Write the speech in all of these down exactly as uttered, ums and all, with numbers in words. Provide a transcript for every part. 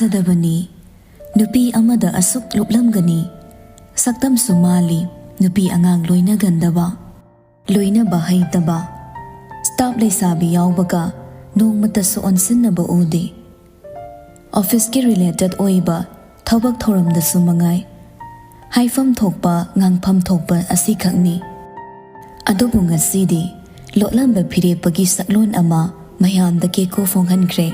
ꯊꯥꯖꯗꯕꯅꯤ꯫ ꯅꯨꯄꯤ ꯑꯃꯗ ꯑꯁꯨꯛ ꯂꯨꯞꯂꯝꯒꯅꯤ꯫ ꯁꯛꯇꯝꯁꯨ ꯃꯥꯜꯂꯤ, ꯅꯨꯄꯤ ꯑꯉꯥꯡ ꯂꯣꯏꯅꯒꯟꯗꯕ, ꯂꯣꯏꯅꯕ ꯍꯩꯇꯕ꯫ ꯁ꯭ꯇꯥꯐ ꯂꯩꯁꯥꯕꯤ ꯌꯥꯎꯕꯒ ꯅꯣꯡꯃꯇꯁꯨ ꯑꯣꯟꯁꯤꯟꯅꯕ ꯎꯗꯦ꯫ ꯑꯣꯐꯤꯁꯀꯤ ꯔꯤꯂꯦꯇꯦꯗ ꯑꯣꯏꯕ ꯊꯕꯛ ꯊꯧꯔꯝꯗꯁꯨ ꯃꯉꯥꯏ, ꯍꯥꯏꯐꯝ ꯊꯣꯛꯄ, ꯉꯥꯡꯐꯝ ꯊꯣꯛꯄ ꯑꯁꯤꯈꯛꯅꯤ꯫ ꯑꯗꯨꯕꯨ ꯉꯁꯤꯗꯤ ꯂꯣꯠꯂꯝꯕ ꯐꯤꯔꯦꯞꯄꯒꯤ ꯁꯛꯂꯣꯟ ꯑꯃ ꯃꯌꯥꯝꯗ ꯀꯦꯀꯨ ꯐꯣꯡꯍꯟꯈ꯭ꯔꯦ꯫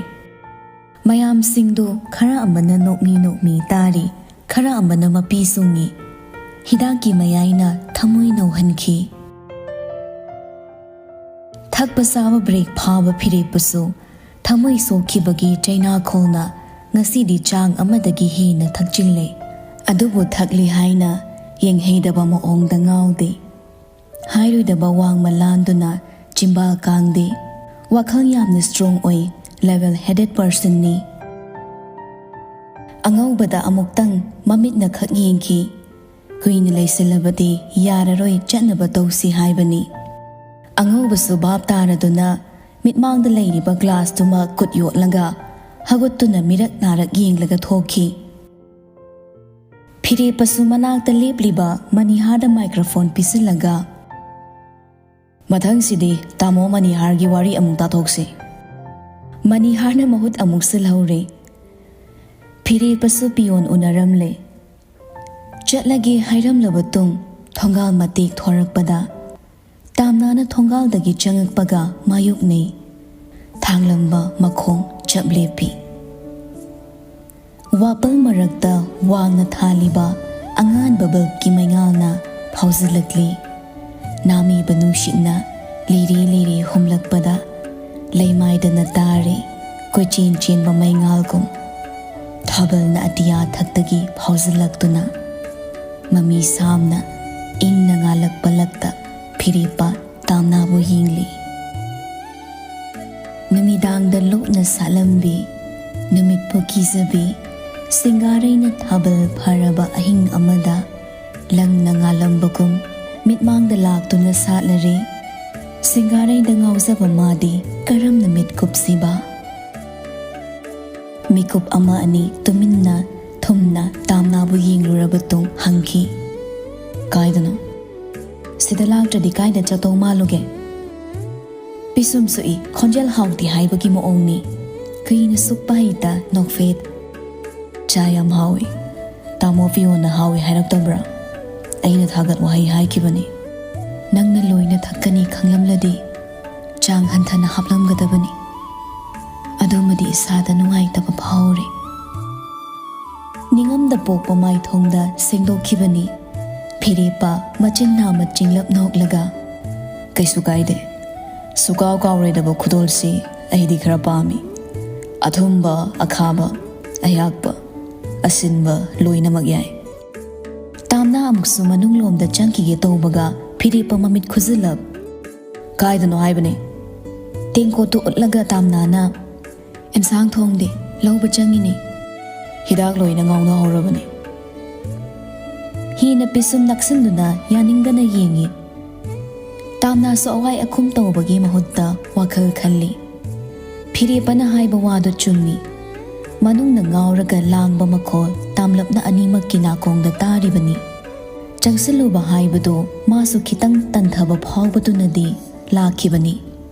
ꯃꯌꯥꯝꯁꯤꯡꯗꯨ ꯈꯔ ꯑꯃꯅ ꯅꯣꯛꯃꯤ ꯅꯣꯛꯃꯤ ꯇꯥꯔꯤ, ꯈꯔ ꯑꯃꯅ ꯃꯄꯤ ꯁꯨꯡꯉꯤ꯫ ꯍꯤꯗꯥꯛꯀꯤ ꯃꯌꯥꯏꯅ ꯊꯃꯣꯏ ꯅꯧꯍꯟꯈꯤ꯫ ꯊꯛꯄ ꯆꯥꯕ ꯕ꯭ꯔꯦꯛ ꯐꯥꯕ ꯐꯤꯔꯦꯞꯄꯁꯨ ꯊꯃꯣꯏ ꯁꯣꯛꯈꯤꯕꯒꯤ ꯆꯩꯅꯥꯈꯣꯜꯅ ꯉꯁꯤꯗꯤ ꯆꯥꯡ ꯑꯃꯗꯒꯤ ꯍꯦꯟꯅ ꯊꯛꯆꯤꯜꯂꯦ꯫ ꯑꯗꯨꯕꯨ ꯊꯛꯂꯤ ꯍꯥꯏꯅ ꯌꯦꯡꯍꯩꯗꯕ ꯃꯑꯣꯡꯗ ꯉꯥꯎꯗꯦ꯫ ꯍꯥꯏꯔꯣꯏꯗꯕ ꯋꯥꯡꯃ ꯂꯥꯟꯗꯨꯅ ꯆꯤꯝꯕꯥꯜ ꯀꯥꯡꯗꯦ꯫ ꯋꯥꯈꯜ ꯌꯥꯝꯅ ꯁ꯭ꯇꯔꯣꯡ ꯑꯣꯏ, ꯂꯦꯚꯦꯜ ꯍꯦꯗꯦꯗ ꯄꯔꯁꯟꯅꯤ꯫ ꯑꯉꯧꯕꯗ ꯑꯃꯨꯛꯇꯪ ꯃꯃꯤꯠꯅ ꯈꯛ ꯌꯦꯡꯈꯤ꯫ ꯀꯨꯏꯅ ꯂꯩꯁꯤꯜꯂꯕꯗꯤ ꯌꯥꯔꯔꯣꯏ, ꯆꯠꯅꯕ ꯇꯧꯁꯤ ꯍꯥꯏꯕꯅꯤ꯫ ꯑꯉꯧꯕꯁꯨ ꯚꯥꯞ ꯇꯥꯔꯗꯨꯅ ꯃꯤꯠꯃꯥꯡꯗ ꯂꯩꯔꯤꯕ ꯒ꯭ꯂꯥꯁꯇꯨꯃ ꯈꯨꯠ ꯌꯣꯠꯂꯒ ꯍꯧꯒꯠꯇꯨꯅ ꯃꯤꯔꯛ ꯅꯥꯔꯛ ꯌꯦꯡꯂꯒ ꯊꯣꯛꯈꯤ꯫ ꯐꯤꯔꯦꯞꯄꯁꯨ ꯃꯅꯥꯛꯇ ꯂꯦꯞꯂꯤꯕ ꯃꯅꯤꯍꯥꯔꯗ ꯃꯥꯏꯀ꯭ꯔꯣꯐꯣꯟ ꯄꯤꯁꯤꯜꯂꯒ, "ꯃꯊꯪꯁꯤꯗꯤ ꯇꯥꯃꯣ ꯃꯅꯤꯍꯥꯔꯒꯤ ꯋꯥꯔꯤ ꯑꯃꯨꯛ ꯇꯥꯊꯣꯛꯁꯤ꯫" ꯃꯅꯤꯍꯥꯔꯅ ꯃꯍꯨꯠ ꯑꯃꯨꯛ ꯁꯤꯜꯍꯧꯔꯦ꯫ ꯐꯤꯔꯦꯞꯄꯁꯨ ꯄꯤꯌꯣꯟ ꯎꯅꯔꯝꯂꯦ꯫ ꯆꯠꯂꯒꯦ ꯍꯥꯏꯔꯝꯂꯕ ꯇꯨꯡ ꯊꯣꯡꯒꯥꯜ ꯃꯇꯦꯛ ꯊꯣꯔꯛꯄꯗ ꯇꯥꯝꯅꯥꯅ ꯊꯣꯡꯒꯥꯜꯗꯒꯤ ꯆꯪꯉꯛꯄꯒ ꯃꯥꯌꯣꯛꯅꯩ꯫ ꯊꯥꯡꯂꯝꯕ ꯃꯈꯣꯡ ꯆꯞ ꯂꯦꯞꯄꯤ꯫ ꯋꯥꯄꯜ ꯃꯔꯛꯇ ꯋꯥꯡꯅ ꯊꯥꯜꯂꯤꯕ ꯑꯉꯥꯟꯕ ꯕꯜꯕꯀꯤ ꯃꯩꯉꯥꯜꯅ ꯐꯥꯎꯖꯤꯜꯂꯛꯂꯤ꯫ ꯅꯥꯃꯤꯕ ꯅꯨꯡꯁꯤꯠꯅ ꯂꯤꯔꯤ ꯂꯤꯔꯤ ꯍꯨꯝꯂꯛꯄꯗ ꯂꯩꯃꯥꯏꯗꯅ ꯇꯥꯔꯤ ꯀꯣꯏꯆꯦꯟ ꯆꯦꯟꯕ ꯃꯩꯉꯥꯜꯒꯨꯝ꯫ ꯊꯥꯕꯜꯅ ꯑꯇꯤꯌꯥ ꯊꯛꯇꯒꯤ ꯐꯥꯎꯖꯤꯜꯂꯛꯇꯨꯅ ꯃꯃꯤ ꯁꯥꯝꯅ ꯏꯪꯅ ꯉꯥꯜꯂꯛꯄ ꯂꯛꯇ ꯐꯤꯔꯦꯞꯄ ꯇꯥꯝꯅꯥꯕꯨ ꯌꯦꯡꯂꯤ꯫ ꯅꯨꯃꯤꯗꯥꯡꯗ ꯂꯣꯠꯅ ꯁꯥꯠꯂꯝꯕꯤ ꯅꯨꯃꯤꯠꯄꯨ ꯀꯤꯖꯕꯤ ꯁꯤꯡꯒꯥꯔꯩꯅ ꯊꯥꯕꯜ ꯐꯔꯕ ꯑꯍꯤꯡ ꯑꯃꯗ ꯂꯪꯅ ꯉꯥꯜꯂꯝꯕꯒꯨꯝ ꯃꯤꯠꯃꯥꯡꯗ ꯂꯥꯛꯇꯨꯅ ꯁꯥꯠꯂꯔꯦ꯫ ꯁꯤꯡꯒꯥꯔꯩꯗ ꯉꯥꯎꯖꯕ ꯃꯥꯗꯤ ꯀꯔꯝꯅ ꯃꯤꯠ ꯀꯨꯞꯁꯤꯕ? ꯃꯤꯀꯨꯞ ꯑꯃ ꯑꯅꯤ ꯇꯨꯃꯤꯟꯅ ꯊꯨꯝꯅ ꯇꯥꯝꯅꯥꯕꯨ ꯌꯦꯡꯂꯨꯔꯕ ꯇꯨꯡ ꯍꯪꯈꯤ, "ꯀꯥꯏꯗꯅꯣ? ꯁꯤꯗ ꯂꯥꯛꯇ꯭ꯔꯗꯤ ꯀꯥꯏꯗ ꯆꯠꯇꯧ ꯃꯥꯜꯂꯨꯒꯦ?" ꯄꯤꯁꯨꯝ ꯁꯨꯛꯏ, ꯈꯣꯟꯖꯦꯜ ꯍꯥꯎꯇꯦ ꯍꯥꯏꯕꯒꯤ ꯃꯑꯣꯡꯅꯤ꯫ ꯀꯩꯅ ꯁꯨꯛꯄ ꯍꯩꯇ ꯅꯣꯛꯐꯦꯠ꯫ "ꯆꯥ ꯌꯥꯝ ꯍꯥꯎꯏ꯫ ꯇꯥꯃꯣ ꯐꯤꯌꯣꯅ ꯍꯥꯎꯏ ꯍꯥꯏꯔꯛꯇꯕ꯭ꯔꯥ? ꯑꯩꯅ ꯊꯥꯒꯠ ꯋꯥꯍꯩ ꯍꯥꯏꯈꯤꯕꯅꯤ꯫ ꯅꯪꯅ ꯂꯣꯏꯅ ꯊꯛꯀꯅꯤ ꯈꯪꯂꯝꯂꯗꯤ ꯆꯥꯡ ꯍꯟꯊꯅ ꯍꯥꯞꯂꯝꯒꯗꯕꯅꯤ꯫ ꯑꯗꯨꯃꯗꯤ ꯏꯁꯥꯗ ꯅꯨꯡꯉꯥꯏꯇꯕ ꯐꯥꯎꯔꯦ꯫" ꯅꯤꯡꯉꯝꯗ ꯄꯣꯛꯄ ꯃꯥꯏꯊꯣꯡꯗ ꯁꯦꯡꯗꯣꯛꯈꯤꯕꯅꯤ꯫ ꯐꯤꯔꯦꯞꯄ ꯃꯆꯤꯟ ꯅꯥꯝꯃ ꯆꯤꯡꯂꯞ ꯅꯣꯛꯂꯒ, "ꯀꯩꯁꯨ ꯀꯥꯏꯗꯦ꯫ ꯁꯨꯀꯥꯎ ꯀꯥꯎꯔꯣꯏꯗꯕ ꯈꯨꯗꯣꯜꯁꯤ ꯑꯩꯗꯤ ꯈꯔ ꯄꯥꯝꯃꯤ꯫ ꯑꯊꯨꯝꯕ, ꯑꯈꯥꯕ, ꯑꯌꯥꯛꯄ, ꯑꯁꯤꯟꯕ ꯂꯣꯏꯅꯃꯛ ꯌꯥꯏ꯫" ꯇꯥꯝꯅꯥ ꯑꯃꯨꯛꯁꯨ ꯃꯅꯨꯡꯂꯣꯝꯗ ꯆꯪꯈꯤꯒꯦ ꯇꯧꯕꯒ ꯐꯤꯔꯦꯞꯄ ꯃꯃꯤꯠ ꯈꯨꯖꯤꯜꯂꯞ꯫ "ꯀꯥꯏꯗꯅꯣ ꯍꯥꯏꯕꯅꯦ?" ꯇꯦꯡꯀꯣꯠꯇꯨ ꯎꯠꯂꯒ ꯇꯥꯝꯅꯥꯅ, "ꯑꯦꯟꯁꯥꯡ ꯊꯣꯡꯗꯦ, ꯂꯧꯕ ꯆꯪꯉꯤꯅꯤ꯫" ꯍꯤꯗꯥꯛ ꯂꯣꯏꯅ ꯉꯥꯎꯅꯍꯧꯔꯕꯅꯤ꯫ ꯍꯤꯅ ꯄꯤꯁꯨꯝ ꯅꯛꯁꯤꯟꯗꯨꯅ ꯌꯥꯅꯤꯡꯗꯅ ꯌꯦꯡꯉꯤ꯫ ꯇꯥꯝꯅꯥꯁꯨ ꯑꯋꯥꯏ ꯑꯈꯨꯝ ꯇꯧꯕꯒꯤ ꯃꯍꯨꯠꯇ ꯋꯥꯈꯜ ꯈꯜꯂꯤ꯫ ꯐꯤꯔꯦꯞꯄꯅ ꯍꯥꯏꯕ ꯋꯥꯗꯨ ꯆꯨꯝꯃꯤ꯫ ꯃꯅꯨꯡꯗ ꯉꯥꯎꯔꯒ ꯂꯥꯡꯕ ꯃꯈꯣꯜ ꯇꯥꯝꯂꯞꯅ ꯑꯅꯤꯃꯛꯀꯤ ꯅꯥꯀꯣꯡꯗ ꯇꯥꯔꯤꯕꯅꯤ꯫ ꯆꯪꯁꯤꯜꯂꯨꯕ ꯍꯥꯏꯕꯗꯨ ꯃꯥꯁꯨ ꯈꯤꯇꯪ ꯇꯟꯊꯕ ꯐꯥꯎꯕꯗꯨꯅꯗꯤ ꯂꯥꯛꯈꯤꯕꯅꯤ꯫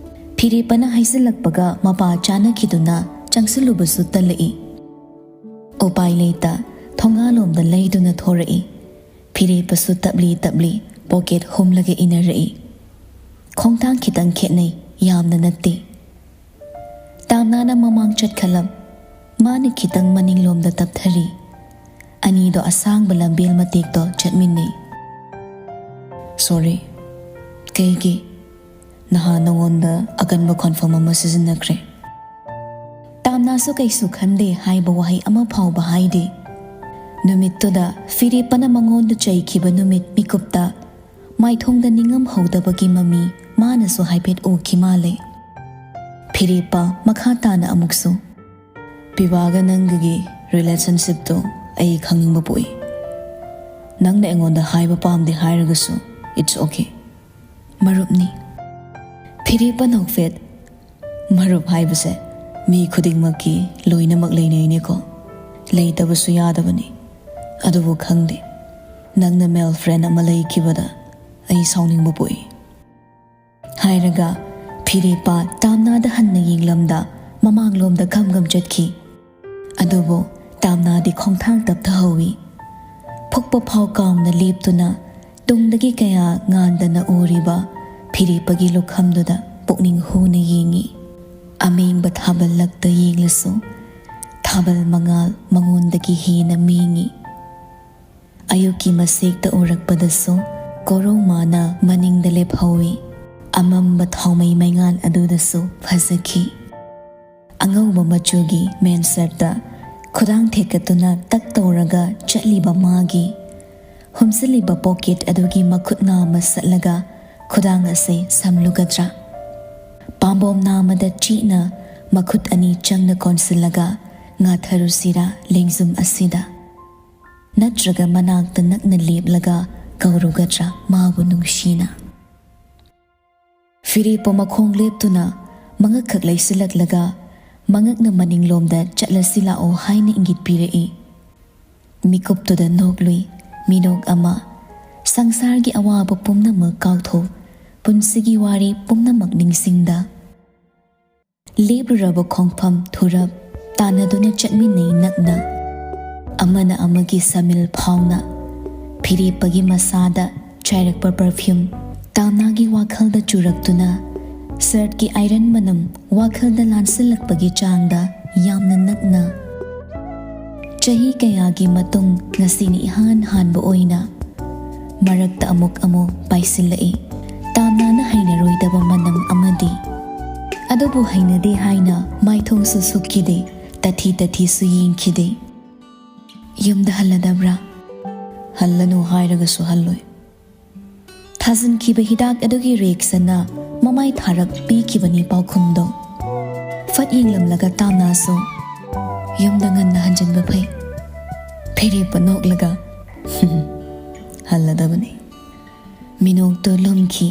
ꯐꯤꯔꯦꯞꯄꯅ ꯍꯥꯏꯖꯤꯜꯂꯛꯄꯒ ꯃꯄꯥ ꯆꯥꯅꯈꯤꯗꯨꯅ ꯆꯪꯁꯤꯜꯂꯨꯕꯁꯨ ꯇꯜꯂꯛꯏ꯫ ꯎꯄꯥꯏ ꯂꯩꯇ ꯊꯣꯡꯒꯥꯜꯂꯣꯝꯗ ꯂꯩꯗꯨꯅ ꯊꯣꯔꯛꯏ꯫ ꯐꯤꯔꯦꯞꯄꯁꯨ ꯇꯞꯂꯤ ꯇꯞꯂꯤ ꯄꯣꯀꯦꯠ ꯍꯨꯝꯂꯒ ꯏꯟꯅꯔꯛꯏ꯫ ꯈꯣꯡꯊꯥꯡ ꯈꯤꯇꯪ ꯈꯦꯠꯅꯩ, ꯌꯥꯝꯅ ꯅꯠꯇꯦ꯫ ꯇꯥꯝꯅꯥꯅ ꯃꯃꯥꯡ ꯆꯠꯈꯂꯝ, ꯃꯥꯅ ꯈꯤꯇꯪ ꯃꯅꯤꯡꯂꯣꯝꯗ ꯇꯞꯊꯔꯤ꯫ ꯑꯅꯤꯗꯣ ꯑꯁꯥꯡꯕ ꯂꯝꯕꯦꯜ ꯃꯇꯦꯛꯇꯣ ꯆꯠꯃꯤꯟꯅꯩ꯫ "ꯁꯣꯔꯤ꯫ ꯀꯩꯒꯤ? ꯅꯍꯥꯟ ꯅꯉꯣꯟꯗ ꯑꯀꯟꯕ ꯈꯣꯟꯐꯝ ꯑꯃ ꯁꯤꯖꯤꯟꯅꯈ꯭ꯔꯦ꯫" ꯇꯥꯝꯅꯥꯁꯨ ꯀꯩꯁꯨ ꯈꯟꯗꯦ ꯍꯥꯏꯕ ꯋꯥꯍꯩ ꯑꯃ ꯐꯥꯎꯕ ꯍꯥꯏꯗꯦ꯫ ꯅꯨꯃꯤꯠꯇꯨꯗ ꯐꯤꯔꯦꯞꯄꯅ ꯃꯉꯣꯟꯗ ꯆꯩꯈꯤꯕ ꯅꯨꯃꯤꯠ ꯃꯤꯀꯨꯞꯇ ꯃꯥꯏꯊꯣꯡꯗ ꯅꯤꯡꯉꯝꯍꯧꯗꯕꯒꯤ ꯃꯃꯤ ꯃꯥꯅꯁꯨ ꯍꯥꯏꯐꯦꯠ ꯎꯈꯤ ꯃꯥꯜꯂꯦ꯫ ꯐꯤꯔꯦꯞꯄ ꯃꯈꯥ ꯇꯥꯅ ꯑꯃꯨꯛꯁꯨ, "ꯄꯤꯕꯥꯒ ꯅꯪꯒꯒꯤ ꯔꯤꯂꯦꯁꯟꯁꯤꯞꯇꯣ ꯑꯩ ꯈꯪꯅꯤꯡꯕ ꯄꯣꯛꯏ꯫ ꯅꯪꯅ ꯑꯩꯉꯣꯟꯗ ꯍꯥꯏꯕ ꯄꯥꯝꯗꯦ ꯍꯥꯏꯔꯒꯁꯨ, it's okay꯫ ꯃꯔꯨꯞꯅꯤ꯫" ꯐꯤꯔꯦꯞꯄ ꯅꯣꯛꯐꯦꯠ꯫ "ꯃꯔꯨꯞ ꯍꯥꯏꯕꯁꯦ "ꯃꯤ ꯈꯨꯗꯤꯡꯃꯛꯀꯤ ꯂꯣꯏꯅꯃꯛ ꯂꯩꯅꯩꯅꯦꯀꯣ, ꯂꯩꯇꯕꯁꯨ ꯌꯥꯗꯕꯅꯤ꯫ ꯑꯗꯨꯕꯨ ꯈꯪꯗꯦ, ꯅꯪꯅ ꯃꯦꯜ ꯐ꯭ꯔꯦꯟ ꯑꯃ ꯂꯩꯈꯤꯕꯗ ꯑꯩ ꯁꯥꯎꯅꯤꯡꯕ ꯄꯣꯛꯏ," ꯍꯥꯏꯔꯒ ꯐꯤꯔꯦꯞꯄ ꯇꯥꯝꯅꯥꯗ ꯍꯟꯅ ꯌꯦꯡꯂꯝꯗ ꯃꯃꯥꯡꯂꯣꯝꯗ ꯈꯝꯒꯝ ꯆꯠꯈꯤ꯫ ꯑꯗꯨꯕꯨ ꯇꯥꯝꯅꯥꯗꯤ ꯈꯣꯡꯊꯥꯡ ꯇꯞꯊꯍꯧꯏ꯫ ꯐꯨꯛꯄ ꯐꯥꯎ ꯀꯥꯎꯅ ꯂꯦꯞꯇꯨꯅ ꯇꯨꯡꯗꯒꯤ ꯀꯌꯥ ꯉꯥꯟꯗꯅ ꯎꯔꯤꯕ ꯐꯤꯔꯦꯞꯄꯒꯤ ꯂꯨꯈꯝꯗꯨꯗ ꯄꯨꯛꯅꯤꯡ ꯍꯨꯅ ꯌꯦꯡꯏ꯫ ꯑꯃꯦꯡꯕ ꯊꯥꯕꯜ ꯂꯛꯇ ꯌꯦꯡꯂꯁꯨ ꯊꯥꯕꯜ ꯃꯉꯥꯜ ꯃꯉꯣꯟꯗꯒꯤ ꯍꯦꯟꯅ ꯃꯦꯡꯏ꯫ ꯑꯌꯨꯛꯀꯤ ꯃꯁꯦꯛꯇ ꯎꯔꯛꯄꯗꯁꯨ ꯀꯣꯔꯧꯃꯥꯅ ꯃꯅꯤꯡꯗ ꯂꯦꯞꯍꯧꯏ꯫ ꯑꯃꯝꯕ ꯊꯥꯎꯃꯩ ꯃꯩꯉꯥꯜ ꯑꯗꯨꯗꯁꯨ ꯐꯖꯈꯤ꯫ ꯑꯉꯧꯕ ꯃꯆꯨꯒꯤ ꯃꯦꯟ ꯁꯔꯠꯇ ꯈꯨꯗꯥꯡ ꯊꯦꯛꯀꯠꯇꯨꯅ ꯇꯛ ꯇꯧꯔꯒ ꯆꯠꯂꯤꯕ ꯃꯥꯒꯤ ꯍꯨꯝꯖꯤꯜꯂꯤꯕ ꯄꯣꯀꯦꯠ ꯑꯗꯨꯒꯤ ꯃꯈꯨꯠ ꯅꯥꯝꯃ ꯁꯠꯂꯒ ꯈꯨꯗꯥꯡ ꯑꯁꯤ ꯁꯝꯂꯨꯒꯗ꯭ꯔꯥ? ꯄꯥꯝꯕꯣꯝ ꯅꯥꯝꯃꯗ ꯆꯦꯠꯅ ꯃꯈꯨꯠ ꯑꯅꯤ ꯆꯪꯅ ꯀꯣꯟꯁꯤꯜꯂꯒ ꯉꯥꯊꯔꯨꯁꯤꯔꯥ ꯂꯦꯡꯖꯨꯝ ꯑꯁꯤꯗ? ꯅꯠꯇ꯭ꯔꯒ ꯃꯅꯥꯛꯇ ꯅꯛꯅ ꯂꯦꯞꯂꯒ ꯀꯧꯔꯨꯒꯗ꯭ꯔꯥ ꯃꯥꯕꯨ ꯅꯨꯡꯁꯤꯅ? ꯐꯤꯔꯦꯞꯄ ꯃꯈꯣꯡ ꯂꯦꯞꯇꯨꯅ ꯃꯉꯛꯈꯛ ꯂꯩꯁꯤꯜꯂꯛꯂꯒ ꯃꯉꯛꯅ ꯃꯅꯤꯡꯂꯣꯝꯗ "ꯆꯠꯂꯁꯤ ꯂꯥꯛꯑꯣ" ꯍꯥꯏꯅ ꯏꯪꯒꯤꯠ ꯄꯤꯔꯛꯏ꯫ ꯃꯤꯀꯨꯞꯇꯨꯗ ꯅꯣꯛꯂꯨꯏ ꯃꯤꯅꯣꯛ ꯑꯃ꯫ ꯁꯪꯁꯥꯔꯒꯤ ꯑꯋꯥꯕ ꯄꯨꯝꯅꯃꯛ ꯀꯥꯎꯊꯣꯛ, ꯄꯨꯟꯁꯤꯒꯤ ꯋꯥꯔꯤ ꯄꯨꯝꯅꯃꯛ ꯅꯤꯡꯁꯤꯡꯗ꯫ ꯂꯦꯞꯂꯨꯔꯕ ꯈꯣꯡꯐꯝ ꯊꯨꯔꯞ ꯇꯥꯟꯅꯗꯨꯅ ꯆꯠꯃꯤꯟꯅꯩ ꯅꯛꯅ꯫ ꯑꯃꯅ ꯑꯃꯒꯤ ꯁꯃꯤꯜ ꯐꯥꯎꯅ꯫ ꯐꯤꯔꯦꯞꯄꯒꯤ ꯃꯁꯥꯗ ꯆꯥꯏꯔꯛꯄ ꯄꯔꯐ꯭ꯌꯨꯝ, ꯇꯥꯝꯅꯥꯒꯤ ꯋꯥꯈꯜꯗ ꯆꯨꯔꯛꯇꯨꯅ, ꯁꯔꯠꯀꯤ ꯑꯥꯏꯔꯟ ꯃꯅꯝ ꯋꯥꯈꯜꯗ ꯂꯥꯟꯁꯤꯜꯂꯛꯄꯒꯤ ꯆꯥꯡꯗ ꯌꯥꯝꯅ ꯅꯛꯅ꯫ ꯆꯍꯤ ꯀꯌꯥꯒꯤ ꯃꯇꯨꯡ ꯉꯁꯤꯅ ꯏꯍꯥꯟ ꯍꯥꯟꯕ ꯑꯣꯏꯅ ꯃꯔꯛꯇ ꯑꯃꯨꯛ ꯑꯃꯨꯛ ꯄꯥꯏꯁꯤꯜꯂꯛꯏ꯫ ꯇꯥꯝꯅꯥꯅ ꯍꯩꯅꯔꯣꯏꯗꯕ ꯃꯅꯝ ꯑꯃꯗꯤ꯫ ꯑꯗꯨꯕꯨ ꯍꯩꯅꯗꯦ ꯍꯥꯏꯅ ꯃꯥꯏꯊꯣꯡꯁꯨ ꯁꯨꯛꯈꯤꯗꯦ, ꯇꯊꯤ ꯇꯊꯤꯁꯨ ꯌꯦꯡꯈꯤꯗꯦ꯫ "ꯌꯨꯝꯗ ꯍꯜꯂꯗꯕ꯭ꯔꯥ?" "ꯍꯜꯂꯅꯨ ꯍꯥꯏꯔꯒꯁꯨ ꯍꯜꯂꯣꯏ꯫" ꯊꯥꯖꯤꯟꯈꯤꯕ ꯍꯤꯗꯥꯛ ꯑꯗꯨꯒꯤ ꯔꯤꯌꯦꯛꯁꯟꯅ ꯃꯃꯥꯏ ꯊꯥꯔꯞ ꯄꯤꯈꯤꯕꯅꯤ ꯄꯥꯎꯈꯨꯝꯗꯣ꯫ ꯐꯠ ꯌꯦꯡꯂꯝꯂꯒ ꯇꯥꯝꯅꯥꯁꯨ, "ꯌꯨꯝꯗ ꯉꯟꯅ ꯍꯟꯖꯤꯟꯕ ꯐꯩ꯫" ꯐꯤꯔꯦꯞꯄ ꯅꯣꯛꯂꯒ, "ꯍꯜꯂꯗꯕꯅꯤ꯫" ꯃꯤꯅꯣꯛꯇꯨ ꯂꯨꯝꯈꯤ꯫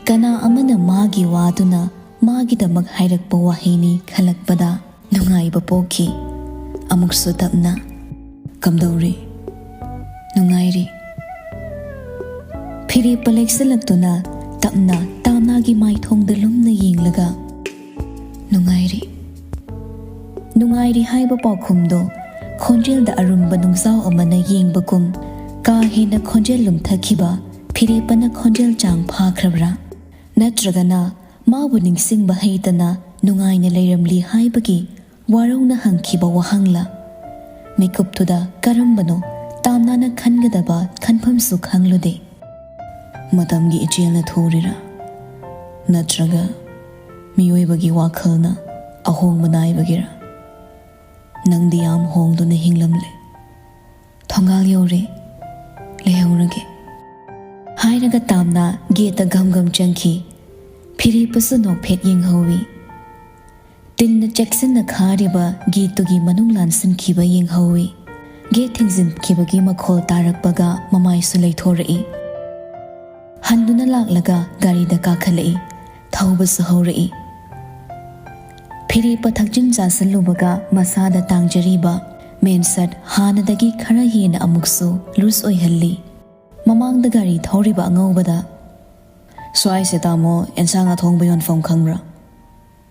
ꯀꯅꯥ ꯑꯃꯅ ꯃꯥꯒꯤ ꯋꯥꯗꯨꯅ ꯃꯥꯒꯤꯗꯃꯛ ꯍꯥꯏꯔꯛꯄ ꯋꯥꯍꯩꯅꯤ ꯈꯜꯂꯛꯄꯗ ꯅꯨꯡꯉꯥꯏꯕ ꯄꯣꯛꯈꯤ꯫ ꯑꯃꯨꯛꯁꯨ ꯇꯞꯅ, "ꯀꯝꯗꯧꯔꯤ? ꯅꯨꯡꯉꯥꯏꯔꯤ?" ꯐꯤꯔꯦꯞꯄ ꯂꯦꯛꯁꯤꯜꯂꯛꯇꯨꯅ ꯇꯞꯅ ꯇꯥꯝꯅꯥꯒꯤ ꯃꯥꯏꯊꯣꯡꯗ ꯂꯨꯝꯅ ꯌꯦꯡꯂꯒ, "ꯅꯨꯡꯉꯥꯏꯔꯤ, ꯅꯨꯡꯉꯥꯏꯔꯤ" ꯍꯥꯏꯕ ꯄꯥꯎꯈꯨꯝꯗꯣ ꯈꯣꯟꯖꯦꯜꯗ ꯑꯔꯨꯝꯕ ꯅꯨꯡꯖꯥꯎ ꯑꯃꯅ ꯌꯦꯡꯕꯒꯨꯝ ꯀꯥ ꯍꯦꯟꯅ ꯈꯣꯟꯖꯦꯜ ꯂꯨꯝꯊꯈꯤꯕ ꯐꯤꯔꯦꯞꯄꯅ ꯈꯣꯟꯖꯦꯜ ꯆꯥꯡ ꯐꯥꯈ꯭ꯔꯕ꯭ꯔꯥ? ꯅꯠꯇ꯭ꯔꯒꯅ ꯃꯥꯕꯨ ꯅꯤꯡꯁꯤꯡꯕ ꯍꯩꯇꯅ ꯅꯨꯡꯉꯥꯏꯅ ꯂꯩꯔꯝꯂꯤ ꯍꯥꯏꯕꯒꯤ ꯋꯥꯔꯧꯅ ꯍꯪꯈꯤꯕ ꯋꯥꯍꯪꯂ? ꯃꯤꯀꯨꯞꯇꯨꯗ ꯀꯔꯝꯕꯅꯣ ꯇꯥꯝꯅꯥꯅ ꯈꯟꯒꯗꯕ ꯈꯟꯐꯝꯁꯨ ꯈꯪꯂꯨꯗꯦ꯫ ꯃꯇꯝꯒꯤ ꯏꯆꯦꯜꯅ ꯊꯨꯔꯤꯔꯥ? ꯅꯠꯇ꯭ꯔꯒ ꯃꯤꯑꯣꯏꯕꯒꯤ ꯋꯥꯈꯜꯅ ꯑꯍꯣꯡꯕ ꯅꯥꯏꯕꯒꯤꯔꯥ? ꯅꯪꯗꯤ ꯌꯥꯝ ꯍꯣꯡꯗꯨꯅ ꯍꯤꯡꯂꯝꯂꯦ꯫ ꯊꯣꯡꯒꯥꯜ ꯌꯧꯔꯦ, ꯂꯩꯍꯧꯔꯒꯦ꯫ ꯍꯥꯏꯔꯒ ꯇꯥꯝꯅ ꯒꯦꯠꯇ ꯒꯝ ꯒꯝ ꯆꯪꯈꯤ꯫ ꯐꯤꯔꯦꯞꯄꯁꯨ ꯅꯣꯛꯐꯦꯠ ꯌꯦꯡꯍꯧꯏ꯫ ꯇꯤꯟꯅ ꯆꯦꯛꯁꯤꯟꯅ ꯈꯥꯔꯤꯕ ꯒꯦꯠꯇꯨꯒꯤ ꯃꯅꯨꯡ ꯂꯥꯟꯁꯤꯟꯈꯤꯕ ꯌꯦꯡꯍꯧꯏ꯫ ꯒꯦꯠ ꯊꯤꯡꯖꯤꯟꯈꯤꯕꯒꯤ ꯃꯈꯣꯜ ꯇꯥꯔꯛꯄꯒ ꯃꯃꯥꯏꯁꯨ ꯂꯩꯊꯣꯔꯛꯏ꯫ ꯍꯟꯗꯨꯅ ꯂꯥꯛꯂꯒ ꯒꯥꯔꯤꯗ ꯀꯥꯈꯠꯂꯛꯏ꯫ ꯊꯧꯕꯁꯨ ꯍꯧꯔꯛꯏ꯫ ꯐꯤꯔꯦꯞꯄ ꯊꯛꯆꯤꯟ ꯆꯥꯁꯤꯜꯂꯨꯕꯒ ꯃꯁꯥꯗ ꯇꯥꯡꯖꯔꯤꯕ ꯃꯦꯟꯁꯠ ꯍꯥꯟꯅꯗꯒꯤ ꯈꯔ ꯍꯦꯟꯅ ꯑꯃꯨꯛꯁꯨ ꯂꯨꯖ ꯑꯣꯏꯍꯜꯂꯤ꯫ ꯃꯃꯥꯡꯗ ꯒꯥꯔꯤ ꯊꯧꯔꯤꯕ ꯑꯉꯧꯕꯗ, "ꯁ꯭ꯋꯥꯏꯁꯦ, ꯇꯥꯃꯣ, ꯑꯦꯟꯁꯥꯡ ꯑꯊꯣꯡꯕ ꯌꯣꯟꯐꯝ ꯈꯪꯕ꯭ꯔꯥ?"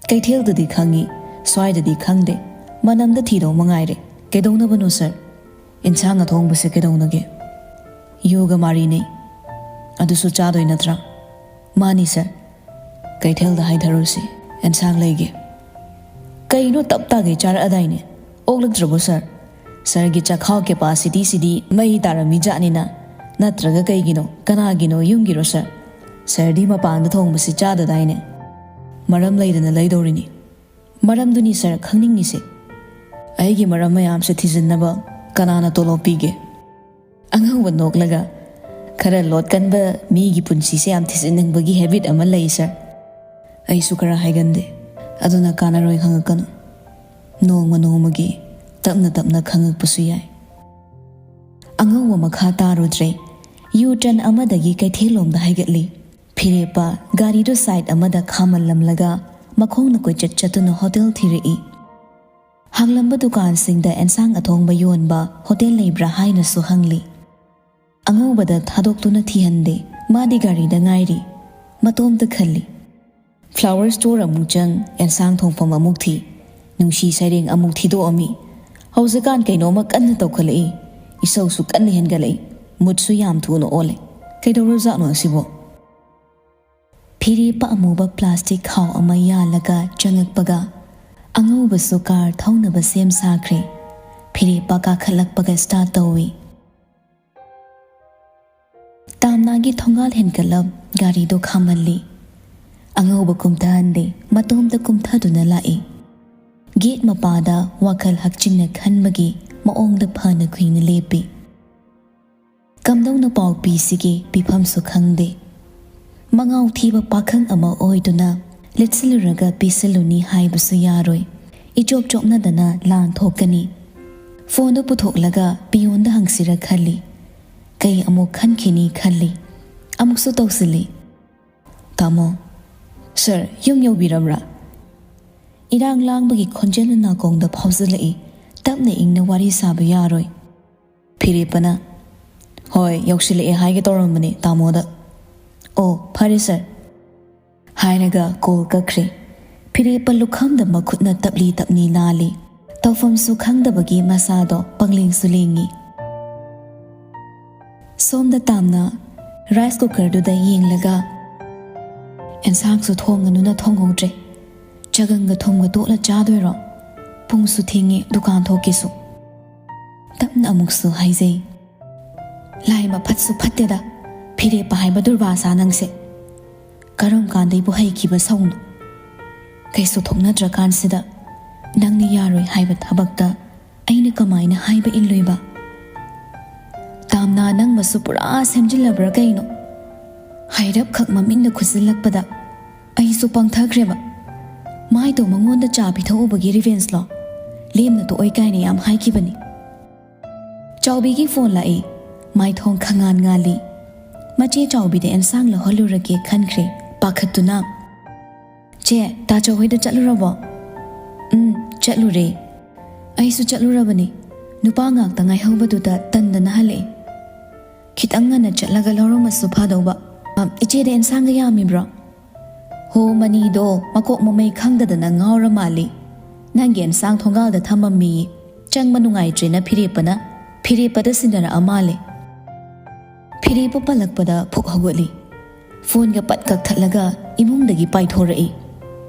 "ꯀꯩꯊꯦꯜꯗꯗꯤ ꯈꯪꯉꯤ, ꯁ꯭ꯋꯥꯏꯗꯗꯤ ꯈꯪꯗꯦ꯫ ꯃꯅꯝꯗ ꯊꯤꯗꯧ ꯃꯉꯥꯏꯔꯦ꯫ ꯀꯩꯗꯧꯅꯕꯅꯣ, ꯁꯥꯔ? ꯑꯦꯟꯁꯥꯡ ꯑꯊꯣꯡꯕꯁꯦ ꯀꯩꯗꯧꯅꯒꯦ?" "ꯌꯨꯒ ꯃꯥꯔꯤꯅꯦ꯫ ꯑꯗꯨꯁꯨ ꯆꯥꯗꯣꯏ ꯅꯠꯇ꯭ꯔꯥ?" "ꯃꯥꯅꯤ, ꯁꯥꯔ꯫ ꯀꯩꯊꯦꯜꯗ ꯍꯥꯏꯊꯔꯨꯁꯤ, ꯑꯦꯟꯁꯥꯡ ꯂꯩꯒꯦ꯫" "ꯀꯩꯅꯣ, ꯇꯞ ꯇꯥꯒꯩ ꯆꯥꯔꯛꯑꯗꯥꯏꯅꯦ? ꯑꯣꯛꯂꯛꯇ꯭ꯔꯕꯣ, ꯁꯥꯔ? ꯁꯥꯔꯒꯤ ꯆꯈꯥꯎ ꯀꯦꯄꯥꯁꯤꯇꯤꯁꯤꯗꯤ ꯃꯩ ꯇꯥꯔꯝꯃꯤ ꯖꯥꯠꯅꯤꯅ꯫ ꯅꯠꯇ꯭ꯔꯒ ꯀꯩꯒꯤꯅꯣ? ꯀꯅꯥꯒꯤꯅꯣ? ꯌꯨꯝꯒꯤꯔꯣ, ꯁꯥꯔ? ꯁꯥꯔꯗꯤ ꯃꯄꯥꯟꯗ ꯊꯣꯡꯕꯁꯤ ꯆꯥꯗꯗꯥꯏꯅꯦ?" "ꯃꯔꯝ ꯂꯩꯗꯅ ꯂꯩꯗꯧꯔꯤꯅꯤ꯫" "ꯃꯔꯝꯗꯨꯅꯤ, ꯁꯥꯔ, ꯈꯪꯅꯤꯡꯉꯤꯁꯦ꯫ ꯑꯩꯒꯤ ꯃꯔꯝ ꯃꯌꯥꯝꯁꯦ ꯊꯤꯖꯤꯟꯅꯕ ꯀꯅꯥꯅ ꯇꯣꯂꯣꯞ ꯄꯤꯒꯦ?" ꯑꯉꯧꯕ ꯅꯣꯛꯂꯒ, "ꯈꯔ ꯂꯣꯠꯀꯟꯕ ꯃꯤꯒꯤ ꯄꯨꯟꯁꯤꯁꯦ ꯌꯥꯝ ꯊꯤꯖꯤꯟꯅꯤꯡꯕꯒꯤ ꯍꯦꯕꯤꯠ ꯑꯃ ꯂꯩ, ꯁꯥꯔ꯫ ꯑꯩꯁꯨ ꯈꯔ ꯍꯥꯏꯒꯟꯗꯦ, ꯑꯗꯨꯅ ꯀꯥꯟꯅꯔꯣꯏ ꯈꯪꯉꯛꯀꯅꯨ꯫ ꯅꯣꯡꯃ ꯅꯣꯡꯃꯒꯤ ꯇꯞꯅ ꯇꯞꯅ ꯈꯪꯉꯛꯄꯁꯨ ꯌꯥꯏ꯫" ꯑꯉꯧꯕ ꯃꯈꯥ ꯇꯥꯔꯨꯗ꯭ꯔꯦ꯫ ꯌꯨ ꯇꯔꯟ ꯑꯃꯗꯒꯤ ꯀꯩꯊꯦꯜꯂꯣꯝꯗ ꯍꯥꯏꯒꯠꯂꯤ꯫ ꯐꯤꯔꯦꯞꯄ ꯒꯥꯔꯤꯗꯨ ꯁꯥꯏꯠ ꯑꯃꯗ ꯈꯥꯝꯃꯜꯂꯝꯂꯒ ꯃꯈꯣꯡꯅ ꯀꯣꯏꯆꯠ ꯆꯠꯇꯨꯅ ꯍꯣꯇꯦꯜ ꯊꯤꯔꯛꯏ꯫ ꯍꯥꯡꯂꯝꯕ ꯗꯨꯀꯥꯟꯁꯤꯡꯗ ꯑꯦꯟꯁꯥꯡ ꯑꯊꯣꯡꯕ ꯌꯣꯟꯕ ꯍꯣꯇꯦꯜ ꯂꯩꯕ꯭ꯔꯥ ꯍꯥꯏꯅꯁꯨ ꯍꯪꯂꯤ꯫ ꯑꯉꯧꯕꯗ ꯊꯥꯗꯣꯛꯇꯨꯅ ꯊꯤꯍꯟꯗꯦ꯫ ꯃꯥꯗꯤ ꯒꯥꯔꯤꯗ ꯉꯥꯏꯔꯤ꯫ ꯃꯇꯣꯝꯇ ꯈꯜꯂꯤ꯫ ꯐ꯭ꯂꯥꯋꯔ ꯁ꯭ꯇꯣꯔ ꯑꯃꯨꯛ ꯆꯪ, ꯑꯦꯟꯁꯥꯡ ꯊꯣꯡꯐꯝ ꯑꯃꯨꯛ ꯊꯤ, ꯅꯨꯡꯁꯤ ꯁꯩꯔꯦꯡ ꯑꯃꯨꯛ ꯊꯤꯗꯣꯛꯑꯝꯃꯤ꯫ ꯍꯧꯖꯤꯛꯀꯥꯟ ꯀꯩꯅꯣꯝꯃ ꯀꯟꯅ ꯇꯧꯈꯠꯂꯛꯏ꯫ ꯏꯁꯧꯁꯨ ꯀꯟꯅ ꯍꯦꯟꯒꯠꯂꯛꯏ꯫ ꯃꯨꯠꯁꯨ ꯌꯥꯝ ꯊꯨꯅ ꯑꯣꯜꯂꯦ꯫ ꯀꯩꯗꯧꯔꯖꯥꯠꯅꯣ ꯑꯁꯤꯕꯣ? ꯐꯤꯔꯦꯞꯄ ꯑꯃꯨꯕ ꯄ꯭ꯂꯥꯁꯇꯤꯛ ꯈꯥꯎ ꯑꯃ ꯌꯥꯜꯂꯒ ꯆꯪꯉꯛꯄꯒ, ꯑꯉꯧꯕꯁꯨ ꯀꯥꯔ ꯊꯧꯅꯕ ꯁꯦꯝ ꯁꯥꯈ꯭ꯔꯦ꯫ ꯐꯤꯔꯦꯞꯄ ꯀꯥꯈꯠꯂꯛꯄꯒ ꯁ꯭ꯇꯥꯔꯠ ꯇꯧꯏ꯫ ꯇꯥꯝꯅꯥꯒꯤ ꯊꯣꯡꯒꯥꯜ ꯍꯦꯟꯒꯠꯂꯞ ꯒꯥꯔꯤꯗꯣ ꯈꯥꯝꯍꯜꯂꯤ꯫ ꯑꯉꯧꯕ ꯀꯨꯝꯊꯍꯟꯗꯦ, ꯃꯇꯣꯝꯇ ꯀꯨꯝꯊꯗꯨꯅ ꯂꯥꯛꯏ꯫ ꯒꯦꯠ ꯃꯄꯥꯗ ꯋꯥꯈꯜ ꯍꯛꯆꯤꯟꯅ ꯈꯟꯕꯒꯤ ꯃꯑꯣꯡꯗ ꯐꯅ ꯀꯨꯏꯅ ꯂꯦꯞꯄꯤ꯫ ꯀꯝꯗꯧꯅ ꯄꯥꯎ ꯄꯤꯁꯤꯒꯦ, ꯄꯤꯐꯝꯁꯨ ꯈꯪꯗꯦ꯫ ꯃꯉꯥꯎ ꯊꯤꯕ ꯄꯥꯈꯪ ꯑꯃ ꯑꯣꯏꯗꯨꯅ ꯂꯤꯠꯁꯤꯜꯂꯨꯔꯒ ꯄꯤꯁꯤꯜꯂꯨꯅꯤ ꯍꯥꯏꯕꯁꯨ ꯌꯥꯔꯣꯏ꯫ ꯏꯆꯣꯞ ꯆꯣꯞꯅꯗꯅ ꯂꯥꯟ ꯊꯣꯛꯀꯅꯤ꯫ ꯐꯣꯟꯗꯨ ꯄꯨꯊꯣꯛꯂꯒ ꯄꯤꯌꯣꯟꯗ ꯍꯪꯁꯤꯔ ꯈꯜꯂꯤ꯫ ꯀꯩ ꯑꯃꯨꯛ ꯈꯟꯈꯤꯅꯤ ꯈꯜꯂꯤ꯫ ꯑꯃꯨꯛꯁꯨ ꯇꯧꯁꯤꯜꯂꯤ꯫ "ꯇꯥꯃꯣ, ꯁꯥꯔ, ꯌꯨꯝ ꯌꯧꯕꯤꯔꯕ꯭ꯔꯥ?" ꯏꯔꯥꯡ ꯂꯥꯡꯕꯒꯤ ꯈꯣꯟꯖꯦꯜꯅ ꯅꯥꯀꯣꯡꯗ ꯐꯥꯎꯖꯤꯜꯂꯛꯏ꯫ ꯇꯞꯅ ꯏꯪꯅ ꯋꯥꯔꯤ ꯁꯥꯕ ꯌꯥꯔꯣꯏ꯫ ꯐꯤꯔꯦꯞꯄꯅ, "ꯍꯣꯏ, ꯌꯧꯁꯤꯜꯂꯛꯑꯦ ꯍꯥꯏꯒꯦ ꯇꯧꯔꯝꯕꯅꯦ ꯇꯥꯃꯣꯗ꯫" "ꯑꯣ, ꯐꯔꯦ ꯁꯥꯔ," ꯍꯥꯏꯔꯒ ꯀꯣꯜ ꯀꯛꯈ꯭ꯔꯦ꯫ ꯐꯤꯔꯦꯞꯄ ꯂꯨꯈꯝꯗ ꯃꯈꯨꯠꯅ ꯇꯞꯂꯤ ꯇꯞꯅꯤ ꯅꯥꯜꯂꯤ꯫ ꯇꯧꯐꯝꯁꯨ ꯈꯪꯗꯕꯒꯤ ꯃꯁꯥꯗꯣ ꯄꯪꯂꯦꯡꯁꯨ ꯂꯦꯡꯉꯤ꯫ ꯁꯣꯝꯗ ꯇꯥꯝꯅ ꯔꯥꯏꯁ ꯀꯨꯀꯔꯗꯨꯗ ꯌꯦꯡꯂꯒ, "ꯑꯦꯟꯁꯥꯡꯁꯨ ꯊꯣꯡꯉꯅꯨꯅ ꯊꯣꯡꯍꯧꯗ꯭ꯔꯦ꯫ ꯆꯒꯪꯒ ꯊꯨꯝꯒ ꯇꯣꯠꯂ ꯆꯥꯗꯣꯏꯔꯣ? ꯄꯨꯡꯁꯨ ꯊꯦꯡꯉꯦ, ꯗꯨꯀꯥꯟ ꯊꯣꯛꯀꯦꯁꯨ꯫" ꯇꯞꯅ ꯑꯃꯨꯛꯁꯨ ꯍꯥꯏꯖꯩ, "ꯂꯥꯏ ꯃꯐꯠꯁꯨ ꯐꯠꯇꯦꯗ, ꯐꯤꯔꯦꯞꯄ ꯍꯥꯏꯕ ꯗꯨꯔꯕꯥꯁꯥ ꯅꯪꯁꯦ꯫ ꯀꯔꯝ ꯀꯥꯟꯗꯩꯕꯨ ꯍꯩꯈꯤꯕ ꯁꯧꯅꯣ? ꯀꯩꯁꯨ ꯊꯣꯛꯅꯗ꯭ꯔꯀꯥꯟꯁꯤꯗ ꯅꯪꯅ ꯌꯥꯔꯣꯏ ꯍꯥꯏꯕ ꯊꯕꯛꯇ ꯑꯩꯅ ꯀꯃꯥꯏꯅ ꯍꯥꯏꯕ ꯏꯜꯂꯣꯏꯕ? ꯇꯥꯝꯅꯥ, ꯅꯪꯃꯁꯨ ꯄꯨꯔꯥ ꯁꯦꯝꯖꯤꯜꯂꯕ꯭ꯔꯥ ꯀꯩꯅꯣ?" ꯍꯥꯏꯔꯞꯈꯛ ꯃꯃꯤꯠꯅ ꯈꯨꯠꯁꯤꯜꯂꯛꯄꯗ ꯑꯩꯁꯨ ꯄꯪꯊꯈ꯭ꯔꯦꯕ꯫ ꯃꯥꯏꯗꯣ ꯃꯉꯣꯟꯗ ꯆꯥ ꯄꯤꯊꯛꯎꯕꯒꯤ ꯔꯤꯚꯦꯟꯁꯂꯣ? ꯂꯦꯝꯅ ꯇꯣꯛꯑꯣꯏ ꯀꯥꯏꯅ ꯌꯥꯝ ꯍꯥꯏꯈꯤꯕꯅꯤ꯫ ꯆꯥꯎꯕꯤꯒꯤ ꯐꯣꯟ ꯂꯥꯛꯏ꯫ ꯃꯥꯏꯊꯣꯡ ꯈꯉꯥꯟ ꯉꯥꯜꯂꯤ꯫ ꯃꯆꯦ ꯆꯥꯎꯕꯤꯗ ꯑꯦꯟꯁꯥꯡ ꯂꯧꯍꯜꯂꯨꯔꯒꯦ ꯈꯟꯈ꯭ꯔꯦ, ꯄꯥꯈꯠꯇꯨꯅ꯫ ꯆꯦ, ꯇꯥꯆꯧ ꯍꯣꯏꯗ ꯆꯠꯂꯨꯔꯕꯣ? ꯎꯝ, ꯆꯠꯂꯨꯔꯦ꯫ ꯑꯩꯁꯨ ꯆꯠꯂꯨꯔꯕꯅꯤ꯫ ꯅꯨꯄꯥ ꯉꯥꯛꯇ ꯉꯥꯏꯍꯧꯕꯗꯨꯗ ꯇꯟꯗꯅ ꯍꯜꯂꯛꯑꯦ꯫ ꯈꯤꯇꯪ ꯉꯟꯅ ꯆꯠꯂꯒ ꯂꯧꯔꯝꯃꯁꯨ ꯐꯗꯧꯕ꯫ ꯑ, ꯏꯆꯦꯗ ꯑꯦꯟꯁꯥꯡꯒ ꯌꯥꯝꯃꯤꯕ꯭ꯔꯣ? ꯍꯣ, ꯃꯅꯤꯗꯣ ꯃꯀꯣꯛ ꯃꯃꯩ ꯈꯪꯗꯗꯅ ꯉꯥꯎꯔ ꯃꯥꯜꯂꯤ꯫ ꯅꯪꯒꯤ ꯑꯦꯟꯁꯥꯡ ꯊꯣꯡꯒꯥꯜꯗ ꯊꯝꯃꯝꯃꯤꯌꯦ꯫ ꯆꯪꯕ ꯅꯨꯡꯉꯥꯏꯇ꯭ꯔꯦꯅ ꯐꯤꯔꯦꯞꯄꯅ, ꯐꯤꯔꯦꯞꯄꯗ ꯁꯤꯟꯅꯔꯛꯑ ꯃꯥꯜꯂꯦ꯫ ꯐꯤꯔꯦꯞꯄ ꯄꯜꯂꯛꯄꯗ ꯐꯨꯛ ꯍꯧꯒꯠꯂꯤ꯫ ꯐꯣꯟꯒ ꯄꯠ ꯀꯛꯊꯠꯂꯒ ꯏꯃꯨꯡꯗꯒꯤ ꯄꯥꯏꯊꯣꯔꯛꯏ꯫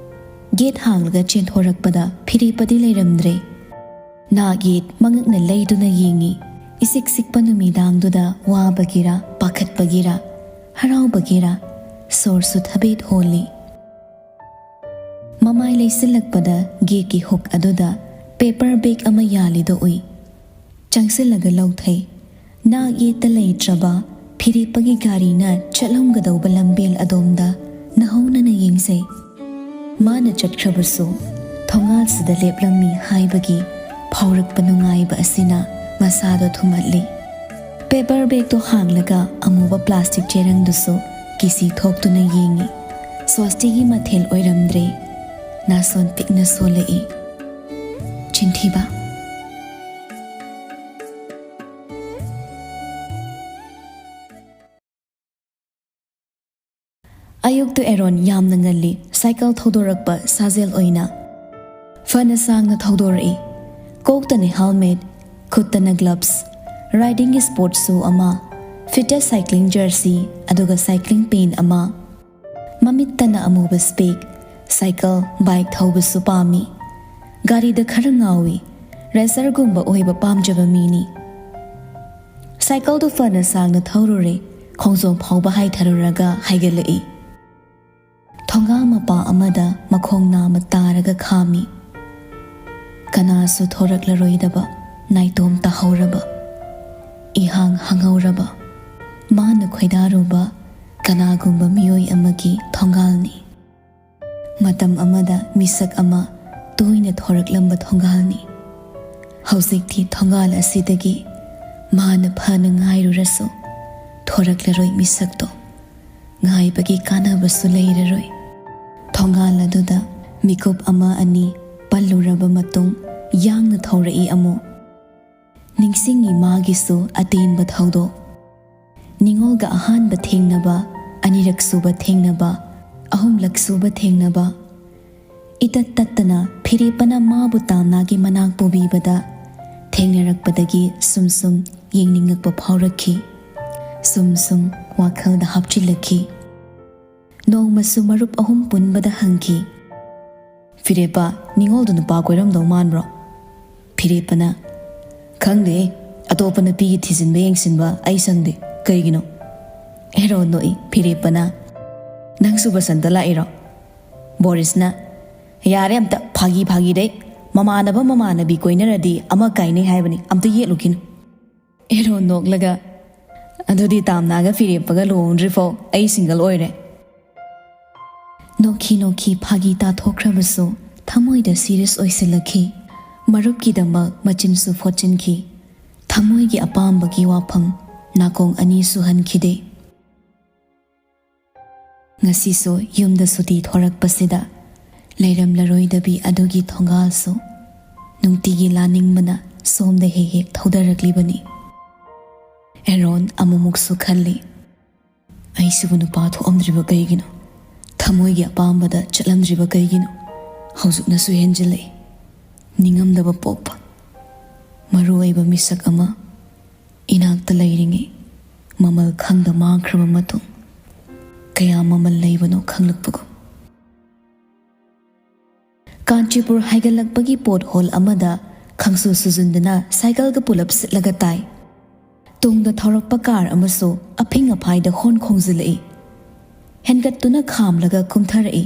ꯒꯦꯠ ꯍꯥꯡꯂꯒ ꯆꯦꯟꯊꯣꯔꯛꯄꯗ ꯐꯤꯔꯦꯞꯄꯗꯤ ꯂꯩꯔꯝꯗ꯭ꯔꯦ꯫ ꯅꯥꯛ ꯌꯦꯠ ꯃꯉꯛꯅ ꯂꯩꯗꯨꯅ ꯌꯦꯡꯉꯤ꯫ ꯏꯁꯤꯛ ꯁꯤꯛꯄ ꯅꯨꯃꯤꯗꯥꯡꯗꯨꯗ ꯋꯥꯕꯒꯤꯔ, ꯄꯥꯈꯠꯄꯒꯤꯔ, ꯍꯔꯥꯎꯕꯒꯤꯔ, ꯁꯣꯔꯁꯨ ꯊꯕꯦꯠ ꯍꯣꯜꯂꯤ꯫ ꯃꯃꯥꯏ ꯂꯩꯁꯤꯜꯂꯛꯄꯗ ꯒꯦꯠꯀꯤ ꯍꯨꯛ ꯑꯗꯨꯗ ꯄꯦꯄꯔ ꯕꯦꯒ ꯑꯃ ꯌꯥꯜꯂꯤꯗꯨ ꯎꯏ꯫ ꯆꯪꯁꯤꯜꯂꯒ ꯂꯧꯊꯩ꯫ ꯅꯥꯛ ꯌꯦꯠꯇ ꯂꯩꯇ꯭ꯔꯕ ꯐꯤꯔꯦꯞꯄꯒꯤ ꯒꯥꯔꯤꯅ ꯆꯠꯂꯝꯒꯗꯧꯕ ꯂꯝꯕꯦꯜ ꯑꯗꯣꯝꯗ ꯅꯧꯍꯧꯅꯅ ꯌꯦꯡꯖꯩ꯫ ꯃꯥꯅ ꯆꯠꯈ꯭ꯔꯕꯁꯨ ꯊꯣꯡꯒꯥꯜꯁꯤꯗ ꯂꯦꯞꯂꯝꯃꯤ ꯍꯥꯏꯕꯒꯤ ꯐꯥꯎꯔꯛꯄ ꯅꯨꯡꯉꯥꯏꯕ ꯑꯁꯤꯅ ꯃꯁꯥꯗꯣ ꯊꯨꯝꯍꯠꯂꯤ꯫ ꯄꯦꯄꯔ ꯕꯦꯒꯇꯣ ꯍꯥꯡꯂꯒ ꯑꯃꯨꯕ ꯄ꯭ꯂꯥꯁꯇꯤꯛ ꯆꯦꯔꯪꯗꯨꯁꯨ ꯀꯤꯁꯤ ꯊꯣꯛꯇꯨꯅ ꯌꯦꯡꯉꯤ꯫ ꯁ꯭ꯋꯥꯁꯇꯤꯒꯤ ꯃꯊꯦꯜ ꯑꯣꯏꯔꯝꯗ꯭ꯔꯦ꯫ ꯅꯥꯁꯣꯟ ꯄꯤꯛꯅ ꯁꯣꯜꯂꯛꯏ꯫ ꯆꯤꯟꯊꯤꯕ꯫ ꯑꯌꯨꯛꯇꯨ ꯑꯦꯔꯣꯟ ꯌꯥꯝꯅ ꯉꯜꯂꯤ꯫ ꯁꯥꯏꯀꯜ ꯊꯧꯗꯣꯔꯛꯄ ꯁꯥꯖꯦꯜ ꯑꯣꯏꯅ ꯐꯅ ꯁꯥꯡꯅ ꯊꯧꯗꯣꯔꯛꯏ꯫ ꯀꯣꯛꯇꯅ ꯍꯦꯜꯃꯦꯠ, ꯈꯨꯠꯇꯅ ꯒ꯭ꯂꯚꯁ, ꯔꯥꯏꯗꯤꯡꯒꯤ ꯁ꯭ꯄꯣꯔꯠ ꯁꯨ ꯑꯃ, ꯐꯤꯠꯇ ꯁꯥꯏꯀ꯭ꯂꯤꯡ ꯖꯔꯁꯤ, ꯑꯗꯨꯒ ꯁꯥꯏꯀ꯭ꯂꯤꯡ ꯄꯦꯟ ꯑꯃ꯫ ꯃꯃꯤꯠꯇꯅ ꯑꯃꯨꯕ ꯁ꯭ꯄꯦꯛ꯫ ꯁꯥꯏꯀꯜ, ꯕꯥꯏꯛ ꯊꯧꯕꯁꯨ ꯄꯥꯝꯃꯤ꯫ ꯒꯥꯔꯤꯗ ꯈꯔ ꯉꯥꯎꯏ꯫ ꯔꯦꯁꯔꯒꯨꯝꯕ ꯑꯣꯏꯕ ꯄꯥꯝꯖꯕ ꯃꯤꯅꯤ꯫ ꯁꯥꯏꯀꯜꯗꯨ ꯐꯅ ꯁꯥꯡꯅ ꯊꯧꯔꯨꯔꯦ꯫ ꯈꯣꯡꯖꯣꯝ ꯐꯥꯎꯕ ꯍꯥꯏꯊꯔꯨꯔꯒ ꯍꯥꯏꯒꯠꯂꯛꯏ꯫ ꯊꯣꯡꯒꯥꯜ ꯃꯄꯥ ꯑꯃꯗ ꯃꯈꯣꯡ ꯅꯥꯝꯃ ꯇꯥꯔꯒ ꯈꯥꯝꯃꯤ꯫ ꯀꯅꯥꯁꯨ ꯊꯣꯔꯛꯂꯔꯣꯏꯗꯕ, ꯅꯥꯏꯇꯣꯝ ꯇꯥꯍꯧꯔꯕ, ꯏꯍꯥꯡ ꯍꯥꯡꯍꯧꯔꯕ, ꯃꯥꯅ ꯈꯣꯏꯗꯥꯔꯨꯕ ꯀꯅꯥꯒꯨꯝꯕ ꯃꯤꯑꯣꯏ ꯑꯃꯒꯤ ꯊꯣꯡꯒꯥꯜꯅꯤ꯫ ꯃꯇꯝ ꯑꯃꯗ ꯃꯤꯁꯛ ꯑꯃ ꯇꯣꯏꯅ ꯊꯣꯔꯛꯂꯝꯕ ꯊꯣꯡꯒꯥꯜꯅꯤ꯫ ꯍꯧꯖꯤꯛꯇꯤ ꯊꯣꯡꯒꯥꯜ ꯑꯁꯤꯗꯒꯤ ꯃꯥꯅ ꯐꯅ ꯉꯥꯏꯔꯨꯔꯁꯨ ꯊꯣꯔꯛꯂꯔꯣꯏ ꯃꯤꯁꯛꯇꯣ꯫ ꯉꯥꯏꯕꯒꯤ ꯀꯥꯟꯅꯕꯁꯨ ꯂꯩꯔꯔꯣꯏ꯫ ꯊꯣꯡꯒꯥꯜ ꯑꯗꯨꯗ ꯃꯤꯀꯨꯞ ꯑꯃ ꯑꯅꯤ ꯄꯜꯂꯨꯔꯕ ꯃꯇꯨꯡ, ꯌꯥꯡꯅ ꯊꯧꯔꯛꯏ ꯑꯃꯨꯛ꯫ ꯅꯤꯡꯁꯤꯡꯉꯤ ꯃꯥꯒꯤꯁꯨ ꯑꯇꯦꯟꯕ ꯊꯧꯗꯣꯛ꯫ ꯅꯤꯉꯣꯜꯒ ꯑꯍꯥꯟꯕ ꯊꯦꯡꯅꯕ, ꯑꯅꯤꯔꯛ ꯁꯨꯕ ꯊꯦꯡꯅꯕ, ꯑꯍꯨꯝꯂꯛ ꯁꯨꯕ ꯊꯦꯡꯅꯕ꯫ ꯏꯇꯠ ꯇꯠꯇꯅ ꯐꯤꯔꯦꯞꯄꯅ ꯃꯥꯕꯨ ꯇꯥꯝꯅꯥꯒꯤ ꯃꯅꯥꯛ ꯄꯨꯕꯤꯕꯗ, ꯊꯦꯡꯅꯔꯛꯄꯗꯒꯤ ꯁꯨꯝ ꯁꯨꯝ ꯌꯦꯡꯅꯤꯡꯉꯛꯄ ꯐꯥꯎꯔꯛꯈꯤ꯫ ꯁꯨꯝ ꯁꯨꯝ ꯋꯥꯈꯜꯗ ꯍꯥꯞꯆꯤꯜꯂꯛꯈꯤ꯫ ꯅꯣꯡꯃꯁꯨ ꯃꯔꯨꯞ ꯑꯍꯨꯝ ꯄꯨꯟꯕꯗ ꯍꯪꯈꯤ, "ꯐꯤꯔꯦꯞꯄ, ꯅꯤꯉꯣꯜꯗꯨ ꯅꯨꯄꯥ ꯀꯣꯏꯔꯝꯗꯧ ꯃꯥꯟꯕ꯭ꯔꯣ?" ꯐꯤꯔꯦꯞꯄꯅ, "ꯈꯪꯗꯦ, ꯑꯇꯣꯞꯄ ꯅꯨꯄꯤꯒꯤ ꯊꯤꯖꯤꯟꯕ ꯌꯦꯡꯁꯤꯟꯕ ꯑꯩ ꯁꯪꯗꯦ꯫ ꯀꯩꯒꯤꯅꯣ?" ꯑꯦꯔꯣꯟ ꯅꯣꯛꯏ꯫ ꯐꯤꯔꯦꯞꯄꯅ, "ꯅꯪꯁꯨ ꯕꯁꯟꯇ ꯂꯥꯛꯏꯔꯣ?" ꯕꯣꯔꯤꯁꯅ, "ꯌꯥꯔꯦ, ꯑꯝꯇ ꯐꯥꯒꯤ ꯐꯥꯒꯤꯗꯩ꯫ ꯃꯃꯥꯟꯅꯕ ꯃꯃꯥꯟꯅꯕꯤ ꯀꯣꯏꯅꯔꯗꯤ ꯑꯃ ꯀꯥꯏꯅꯩ ꯍꯥꯏꯕꯅꯤ, ꯑꯝꯇ ꯌꯦꯠꯂꯨꯈꯤꯅꯨ꯫" ꯑꯦꯔꯣꯟ ꯅꯣꯛꯂꯒ, "ꯑꯗꯨꯗꯤ ꯇꯥꯝꯅꯥꯒ ꯐꯤꯔꯦꯞꯄꯒ ꯂꯨꯍꯣꯡꯗ꯭ꯔꯤꯐꯥꯎ ꯑꯩ ꯁꯤꯡꯒꯜ ꯑꯣꯏꯔꯦ꯫" ꯅꯣꯛꯈꯤ ꯅꯣꯛꯈꯤ ꯐꯥꯒꯤ ꯇꯥꯊꯣꯛꯈ꯭ꯔꯕꯁꯨ ꯊꯃꯣꯏꯗ ꯁꯤꯔꯤꯌꯁ ꯑꯣꯏꯁꯤꯜꯂꯛꯈꯤ꯫ ꯃꯔꯨꯞꯀꯤꯗꯃꯛ ꯃꯆꯤꯟꯁꯨ ꯐꯣꯠꯆꯤꯟꯈꯤ꯫ ꯊꯃꯣꯏꯒꯤ ꯑꯄꯥꯝꯕꯒꯤ ꯋꯥꯐꯝ ꯅꯥꯀꯣꯡ ꯑꯅꯤ ꯁꯨꯍꯟꯈꯤꯗꯦ꯫ ꯉꯁꯤꯁꯨ ꯌꯨꯝꯗ ꯁꯨꯇꯤ ꯊꯣꯔꯛꯄꯁꯤꯗ ꯂꯩꯔꯝꯂꯔꯣꯏꯗꯕꯤ ꯑꯗꯨꯒꯤ ꯊꯣꯡꯒꯥꯜꯁꯨ ꯅꯨꯡꯇꯤꯒꯤ ꯂꯥꯅꯤꯡꯕꯅ ꯁꯣꯝꯗ ꯍꯦꯛ ꯍꯦꯛ ꯊꯧꯗꯔꯛꯂꯤꯕꯅꯤ꯫ ꯑꯦꯔꯣꯟ ꯑꯃꯨꯛꯃꯨꯛꯁꯨ ꯈꯜꯂꯤ, "ꯑꯩꯁꯤꯕꯨ ꯅꯨꯄꯥ ꯊꯣꯛꯑꯝꯗ꯭ꯔꯤꯕ ꯀꯩꯒꯤꯅꯣ? ꯊꯃꯣꯏꯒꯤ ꯑꯄꯥꯝꯕꯗ ꯆꯠꯂꯝꯗ꯭ꯔꯤꯕ ꯀꯩꯒꯤꯅꯣ? ꯍꯧꯖꯤꯛꯅꯁꯨ ꯍꯦꯟꯖꯤꯜꯂꯛꯏ꯫ ꯅꯤꯡꯉꯝꯗꯕ ꯄꯣꯛꯄ꯫ ꯃꯔꯨ ꯑꯣꯏꯕ ꯃꯤꯁꯛ ꯑꯃ ꯏꯅꯥꯛꯇ ꯂꯩꯔꯤꯉꯩ ꯃꯃꯜ ꯈꯪꯗ ꯃꯥꯡꯈ꯭ꯔꯕ ꯃꯇꯨꯡ ꯀꯌꯥ ꯃꯃꯜ ꯂꯩꯕꯅꯣ ꯈꯪꯂꯛꯄꯒꯨꯝ꯫" ꯀꯥꯟꯆꯤꯄꯨꯔ ꯍꯥꯏꯒꯠꯂꯛꯄꯒꯤ ꯄꯣꯠ ꯍꯣꯜ ꯑꯃꯗ ꯈꯪꯁꯨ ꯁꯨꯖꯨꯟꯗꯨꯅ ꯁꯥꯏꯀꯜꯒ ꯄꯨꯂꯞ ꯁꯤꯠꯂꯒ ꯇꯥꯏ꯫ ꯇꯨꯡꯗ ꯊꯧꯔꯛꯄ ꯀꯥꯔ ꯑꯃꯁꯨ ꯑꯐꯤꯡ ꯑꯐꯥꯏꯗ ꯍꯣꯔꯟ ꯈꯣꯡꯖꯤꯜꯂꯛꯏ꯫ ꯍꯦꯟꯒꯠꯇꯨꯅ ꯈꯥꯝꯂꯒ ꯀꯨꯝꯊꯔꯛꯏ꯫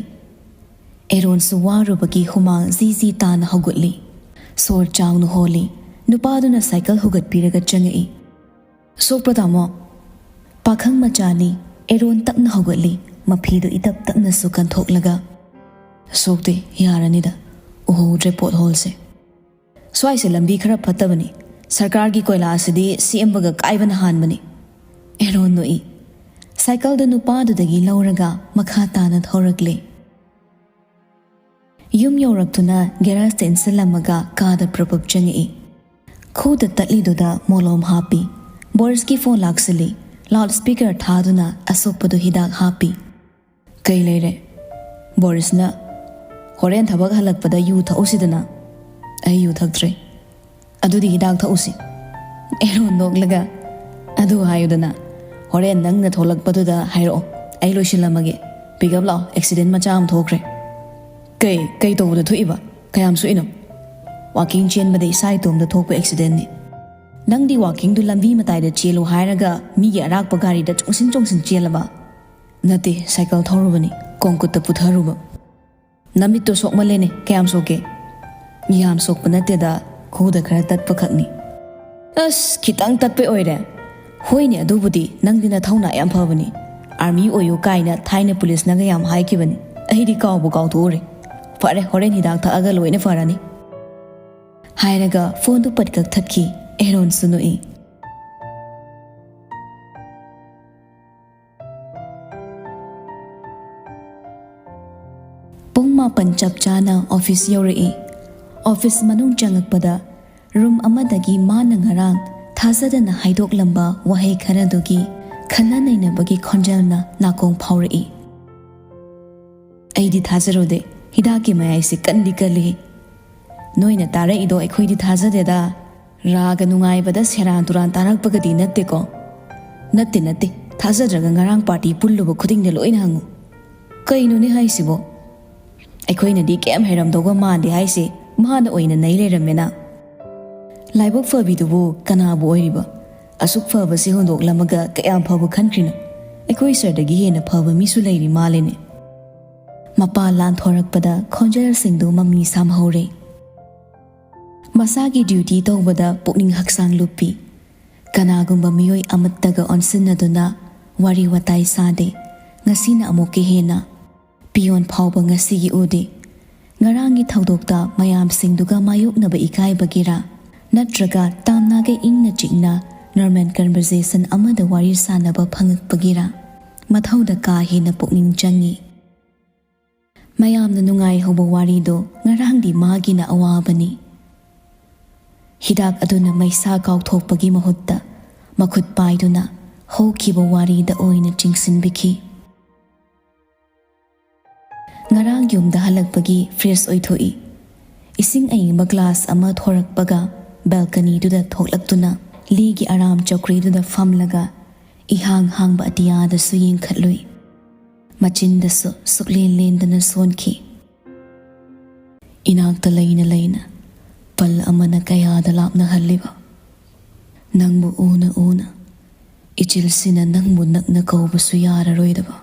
ꯑꯦꯔꯣꯟꯁꯨ ꯋꯥꯔꯨꯕꯒꯤ ꯍꯨꯃꯥꯡ ꯖꯤ ꯖꯤ ꯇꯥꯅ ꯍꯧꯒꯠꯂꯤ꯫ ꯁꯣꯔ ꯆꯥꯎꯅ ꯍꯣꯜꯂꯤ꯫ ꯅꯨꯄꯥꯗꯨꯅ ꯁꯥꯏꯀꯜ ꯍꯨꯒꯠꯄꯤꯔꯒ ꯆꯪꯉꯛꯏ꯫ "ꯁꯣꯛꯄ꯭ꯔꯣ, ꯇꯥꯃꯣ?" ꯄꯥꯈꯪ ꯃꯆꯥꯅꯤ꯫ ꯑꯦꯔꯣꯟ ꯇꯞꯅ ꯍꯧꯒꯠꯂꯤ, ꯃꯐꯤꯗꯨ ꯏꯇꯞ ꯇꯞꯅꯁꯨ ꯀꯟꯊꯣꯛꯂꯒ꯫ "ꯁꯣꯛꯇꯦ, ꯌꯥꯔꯅꯤꯗ, ꯎꯍꯧꯗ꯭ꯔꯦ ꯄꯣꯠ ꯍꯣꯜꯁꯦ꯫ ꯁ꯭ꯋꯥꯏꯁꯦ ꯂꯝꯕꯤ ꯈꯔ ꯐꯠꯇꯕꯅꯤ꯫ ꯁꯔꯀꯥꯔꯒꯤ ꯀꯣꯏꯂꯥꯁꯤꯗꯤ ꯁꯦꯝꯕꯒ ꯀꯥꯏꯕꯅ ꯍꯥꯟꯕꯅꯤ꯫" ꯑꯦꯔꯣꯟ ꯅꯣꯛꯏ꯫ ꯁꯥꯏꯀꯜꯗꯨ ꯅꯨꯄꯥꯗꯨꯗꯒꯤ ꯂꯧꯔꯒ ꯃꯈꯥ ꯇꯥꯅ ꯊꯧꯔꯛꯂꯦ꯫ ꯌꯨꯝ ꯌꯧꯔꯛꯇꯨꯅ ꯒꯦꯔꯦꯖꯇ ꯏꯟꯁꯤꯜꯂꯝꯃꯒ ꯀꯥꯗ ꯄ꯭ꯔꯄꯞ ꯆꯪꯉꯛꯏ꯫ ꯈꯨꯗ ꯇꯠꯂꯤꯗꯨꯗ ꯃꯣꯂꯣꯝ ꯍꯥꯞꯄꯤ꯫ ꯕꯣꯔꯤꯁꯀꯤ ꯐꯣꯟ ꯂꯥꯛꯁꯤꯜꯂꯤ꯫ ꯂꯥꯎꯗ ꯁ꯭ꯄꯤꯀꯔ ꯊꯥꯗꯨꯅ ꯑꯁꯣꯛꯄꯗꯨ ꯍꯤꯗꯥꯛ ꯍꯥꯞꯄꯤ꯫ "ꯀꯩ ꯂꯩꯔꯦ?" ꯕꯣꯔꯤꯁꯅ, "ꯍꯣꯔꯦꯟ ꯊꯕꯛ ꯍꯜꯂꯛꯄꯗ ꯌꯨ ꯊꯛꯎꯁꯤꯗꯅ?" "ꯑꯩ ꯌꯨ ꯊꯛꯇ꯭ꯔꯦ꯫" "ꯑꯗꯨꯗꯤ ꯍꯤꯗꯥꯛ ꯊꯛꯎꯁꯤ꯫" ꯑꯦꯔꯣꯟ ꯅꯣꯛꯂꯒ, "ꯑꯗꯨ ꯍꯥꯏꯌꯨꯗꯅ, ꯍꯣꯔꯦꯟ ꯅꯪꯅ ꯊꯣꯛꯂꯛꯄꯗꯨꯗ ꯍꯥꯏꯔꯛꯑꯣ, ꯑꯩ ꯂꯣꯏꯁꯤꯜꯂꯝꯃꯒꯦ꯫ ꯄꯤꯛ ꯑꯞ ꯂꯥꯛꯑꯣ, ꯑꯦꯛꯁꯤꯗꯦꯟ ꯃꯆꯥ ꯑꯃ ꯊꯣꯛꯈ꯭ꯔꯦ꯫" "ꯀꯩ, ꯀꯩ ꯇꯧꯕꯗ ꯊꯣꯛꯏꯕ? ꯀꯌꯥꯝ ꯁꯣꯛꯏꯅꯣ?" "ꯋꯥꯀꯤꯡ ꯆꯦꯟꯕꯗ ꯏꯁꯥ ꯏꯇꯣꯝꯇ ꯊꯣꯛꯄ ꯑꯦꯛꯁꯤꯗꯦꯟꯅꯤ꯫" "ꯅꯪꯗꯤ ꯋꯥꯀꯤꯡꯗꯨ ꯂꯝꯕꯤ ꯃꯇꯥꯏꯗ ꯆꯦꯜꯂꯨ ꯍꯥꯏꯔꯒ ꯃꯤꯒꯤ ꯑꯔꯥꯛꯄ ꯒꯥꯔꯤꯗ ꯆꯣꯡꯁꯤꯟ ꯆꯣꯡꯁꯤꯟ ꯆꯦꯜꯂꯕ?" "ꯅꯠꯇꯦ, ꯁꯥꯏꯀꯜ ꯊꯧꯔꯨꯕꯅꯤ, ꯀꯣꯡꯀꯨꯠꯇ ꯄꯨꯊꯔꯨꯕ꯫" "ꯅꯃꯤꯠꯇꯣ ꯁꯣꯛꯃꯜꯂꯦꯅꯦ, ꯀꯌꯥꯝ ꯁꯣꯛꯀꯦ?" "ꯌꯥꯝ ꯁꯣꯛꯄ ꯅꯠꯇꯦꯗ, ꯈꯨꯗ ꯈꯔ ꯇꯠꯄ ꯈꯛꯅꯤ꯫" "ꯑꯁ, ꯈꯤꯇꯪ ꯇꯠꯄꯩ ꯑꯣꯏꯔꯦ꯫" "ꯍꯣꯏꯅꯦ, ꯑꯗꯨꯕꯨꯗꯤ ꯅꯪꯗꯤ ꯅꯊꯧꯅꯥ ꯌꯥꯝ ꯐꯕꯅꯤ꯫ ꯑꯥꯔꯃꯤ ꯑꯣꯏꯌꯨ ꯀꯥꯏꯅ ꯊꯥꯏꯅ ꯄꯨꯂꯤꯁꯅꯒ ꯌꯥꯝ ꯍꯥꯏꯈꯤꯕꯅꯤ꯫ ꯑꯩꯗꯤ ꯀꯥꯎꯕꯨ ꯀꯥꯎꯊꯣꯛꯎꯔꯦ꯫ ꯐꯔꯦ, ꯍꯣꯔꯦꯟ ꯍꯤꯗꯥꯛ ꯊꯛꯑꯒ ꯂꯣꯏꯅ ꯐꯔꯅꯤ꯫" ꯍꯥꯏꯔꯒ ꯐꯣꯟꯗꯨ ꯄꯠ ꯀꯛꯊꯠꯈꯤ꯫ ꯑꯦꯔꯣꯟꯁꯨ ꯅꯣꯛꯏ꯫ ꯄꯨꯡ ꯃꯥꯄꯟ ꯆꯞ ꯆꯥꯅ ꯑꯣꯐꯤꯁ ꯌꯧꯔꯛꯏ꯫ ꯑꯣꯐꯤꯁ ꯃꯅꯨꯡ ꯆꯪꯉꯛꯄꯗ ꯔꯨꯝ ꯑꯃꯗꯒꯤ ꯃꯥꯅ ꯉꯔꯥꯡ ꯊꯥꯖꯗꯅ ꯍꯥꯏꯗꯣꯛꯂꯝꯕ ꯋꯥꯍꯩ ꯈꯔꯗꯨꯒꯤ ꯈꯟꯅ ꯅꯩꯅꯕꯒꯤ ꯈꯣꯟꯖꯦꯜꯅ ꯅꯥꯀꯣꯡ ꯐꯥꯎꯔꯛꯏ꯫ "ꯑꯩꯗꯤ ꯊꯥꯖꯔꯨꯗꯦ꯫ ꯍꯤꯗꯥꯛꯀꯤ ꯃꯌꯥꯏꯁꯦ ꯀꯟꯗꯤ ꯀꯜꯂꯤ꯫ ꯅꯣꯏꯅ ꯇꯥꯔꯛꯏꯗꯣ ꯑꯩꯈꯣꯏꯗꯤ ꯊꯥꯖꯗꯦꯗ꯫ ꯔꯥꯒ ꯅꯨꯡꯉꯥꯏꯕꯗ ꯁꯦꯔꯥꯟ ꯇꯨꯔꯥꯟ ꯇꯥꯔꯛꯄꯒꯗꯤ ꯅꯠꯇꯦꯀꯣ?" "ꯅꯠꯇꯦ, ꯅꯠꯇꯦ꯫ ꯊꯥꯖꯗ꯭ꯔꯒ ꯉꯔꯥꯡ ꯄꯥꯔꯇꯤ ꯄꯨꯜꯂꯨꯕ ꯈꯨꯗꯤꯡꯗ ꯂꯣꯏꯅ ꯍꯪꯉꯨ꯫" "ꯀꯩꯅꯣꯅꯦ ꯍꯥꯏꯁꯤꯕꯣ? ꯑꯩꯈꯣꯏꯅꯗꯤ ꯀꯩꯝ ꯍꯩꯔꯝꯗꯧꯒ ꯃꯥꯟꯗꯦ ꯍꯥꯏꯁꯦ ꯃꯥꯅ ꯑꯣꯏꯅ ꯅꯩ ꯂꯩꯔꯝꯃꯦꯅ꯫ ꯂꯥꯏꯕꯛ ꯐꯕꯤꯗꯨꯕꯨ ꯀꯅꯥꯕꯨ ꯑꯣꯏꯔꯤꯕ? ꯑꯁꯨꯛ ꯐꯕꯁꯤ ꯍꯨꯟꯗꯣꯛꯂꯝꯃꯒ ꯀꯌꯥꯝ ꯐꯕ ꯈꯟꯈ꯭ꯔꯤꯅꯣ? ꯑꯩꯈꯣꯏ ꯁꯔꯗꯒꯤ ꯍꯦꯟꯅ ꯐꯕ ꯃꯤꯁꯨ ꯂꯩꯔꯤ ꯃꯥꯜꯂꯦꯅꯦ꯫" ꯃꯄꯥ ꯂꯥꯟꯊꯣꯔꯛꯄꯗ ꯈꯣꯟꯖꯦꯜꯁꯤꯡꯗꯨ ꯃꯃꯤ ꯁꯥꯝꯍꯧꯔꯦ꯫ ꯃꯁꯥꯒꯤ ꯗ꯭ꯌꯨꯇꯤ ꯇꯧꯕꯗ ꯄꯨꯛꯅꯤꯡ ꯍꯛꯆꯥꯡ ꯂꯨꯞꯄꯤ꯫ ꯀꯅꯥꯒꯨꯝꯕ ꯃꯤꯑꯣꯏ ꯑꯃꯠꯇꯒ ꯑꯣꯟꯁꯤꯟꯅꯗꯨꯅ ꯋꯥꯔꯤ ꯋꯥꯇꯥꯏ ꯁꯥꯗꯦ꯫ ꯉꯁꯤꯅ ꯑꯃꯨꯛꯀ ꯍꯦꯟꯅ ꯄꯤꯌꯣꯟ ꯐꯥꯎꯕ ꯉꯁꯤꯒꯤ ꯎꯗꯦ꯫ ꯉꯔꯥꯡꯒꯤ ꯊꯧꯗꯣꯛꯇ ꯃꯌꯥꯝꯁꯤꯡꯗꯨꯒ ꯃꯥꯌꯣꯛꯅꯕ ꯏꯀꯥꯏꯕꯒꯤꯔꯥ, ꯅꯠꯇ꯭ꯔꯒ ꯇꯥꯝꯅꯥꯒ ꯏꯪꯅ ꯆꯤꯛꯅ ꯅꯣꯔꯃꯦꯜ ꯀꯟꯚꯔꯖꯦꯁꯟ ꯑꯃꯗ ꯋꯥꯔꯤ ꯁꯥꯟꯅꯕ ꯐꯪꯉꯛꯄꯒꯤꯔꯥ, ꯃꯊꯧꯗ ꯀꯥ ꯍꯦꯟꯅ ꯄꯨꯛꯅꯤꯡ ꯆꯪꯉꯤ꯫ ꯃꯌꯥꯝꯅ ꯅꯨꯡꯉꯥꯏꯍꯧꯕ ꯋꯥꯔꯤꯗꯣ ꯉꯔꯥꯡꯗꯤ ꯃꯥꯒꯤꯅ ꯑꯋꯥꯕꯅꯤ꯫ ꯍꯤꯗꯥꯛ ꯑꯗꯨꯅ ꯃꯩꯁꯥ ꯀꯥꯎꯊꯣꯛꯄꯒꯤ ꯃꯍꯨꯠꯇ ꯃꯈꯨꯠ ꯄꯥꯏꯗꯨꯅ ꯍꯧꯈꯤꯕ ꯋꯥꯔꯤꯗ ꯑꯣꯏꯅ ꯆꯤꯡꯁꯤꯟꯕꯤꯈꯤ꯫ ꯉꯔꯥꯡ ꯌꯨꯝꯗ ꯍꯜꯂꯛꯄꯒꯤ ꯐ꯭ꯔꯦꯁ ꯑꯣꯏꯊꯣꯛꯏ꯫ ꯏꯁꯤꯡ ꯑꯏꯪꯕ ꯒ꯭ꯂꯥꯁ ꯑꯃ ꯊꯣꯔꯛꯄꯒ ꯕꯦꯜꯀꯅꯤꯗꯨꯗ ꯊꯣꯛꯂꯛꯇꯨꯅ ꯂꯤꯒꯤ ꯑꯔꯥꯝ ꯆꯧꯀ꯭ꯔꯤꯗꯨꯗ ꯐꯝꯂꯒ ꯏꯍꯥꯡ ꯍꯥꯡꯕ ꯑꯇꯤꯌꯥꯗꯁꯨ ꯌꯦꯡꯈꯠꯂꯨꯏ꯫ ꯃꯆꯤꯟꯗꯁꯨ ꯁꯨꯛꯂꯦꯟ ꯂꯦꯟꯗꯅ ꯁꯣꯟꯈꯤ꯫ ꯏꯅꯥꯛꯇ ꯂꯩꯅ ꯂꯩꯅ ꯄꯜ ꯑꯃꯅ ꯀꯌꯥꯗ ꯂꯥꯞꯅꯍꯜꯂꯤꯕ? ꯅꯪꯕꯨ ꯎꯅ ꯎꯅ ꯏꯆꯤꯜꯁꯤꯅ ꯅꯪꯕꯨ ꯅꯛꯅ ꯀꯧꯕꯁꯨ ꯌꯥꯔꯔꯣꯏꯗꯕ꯫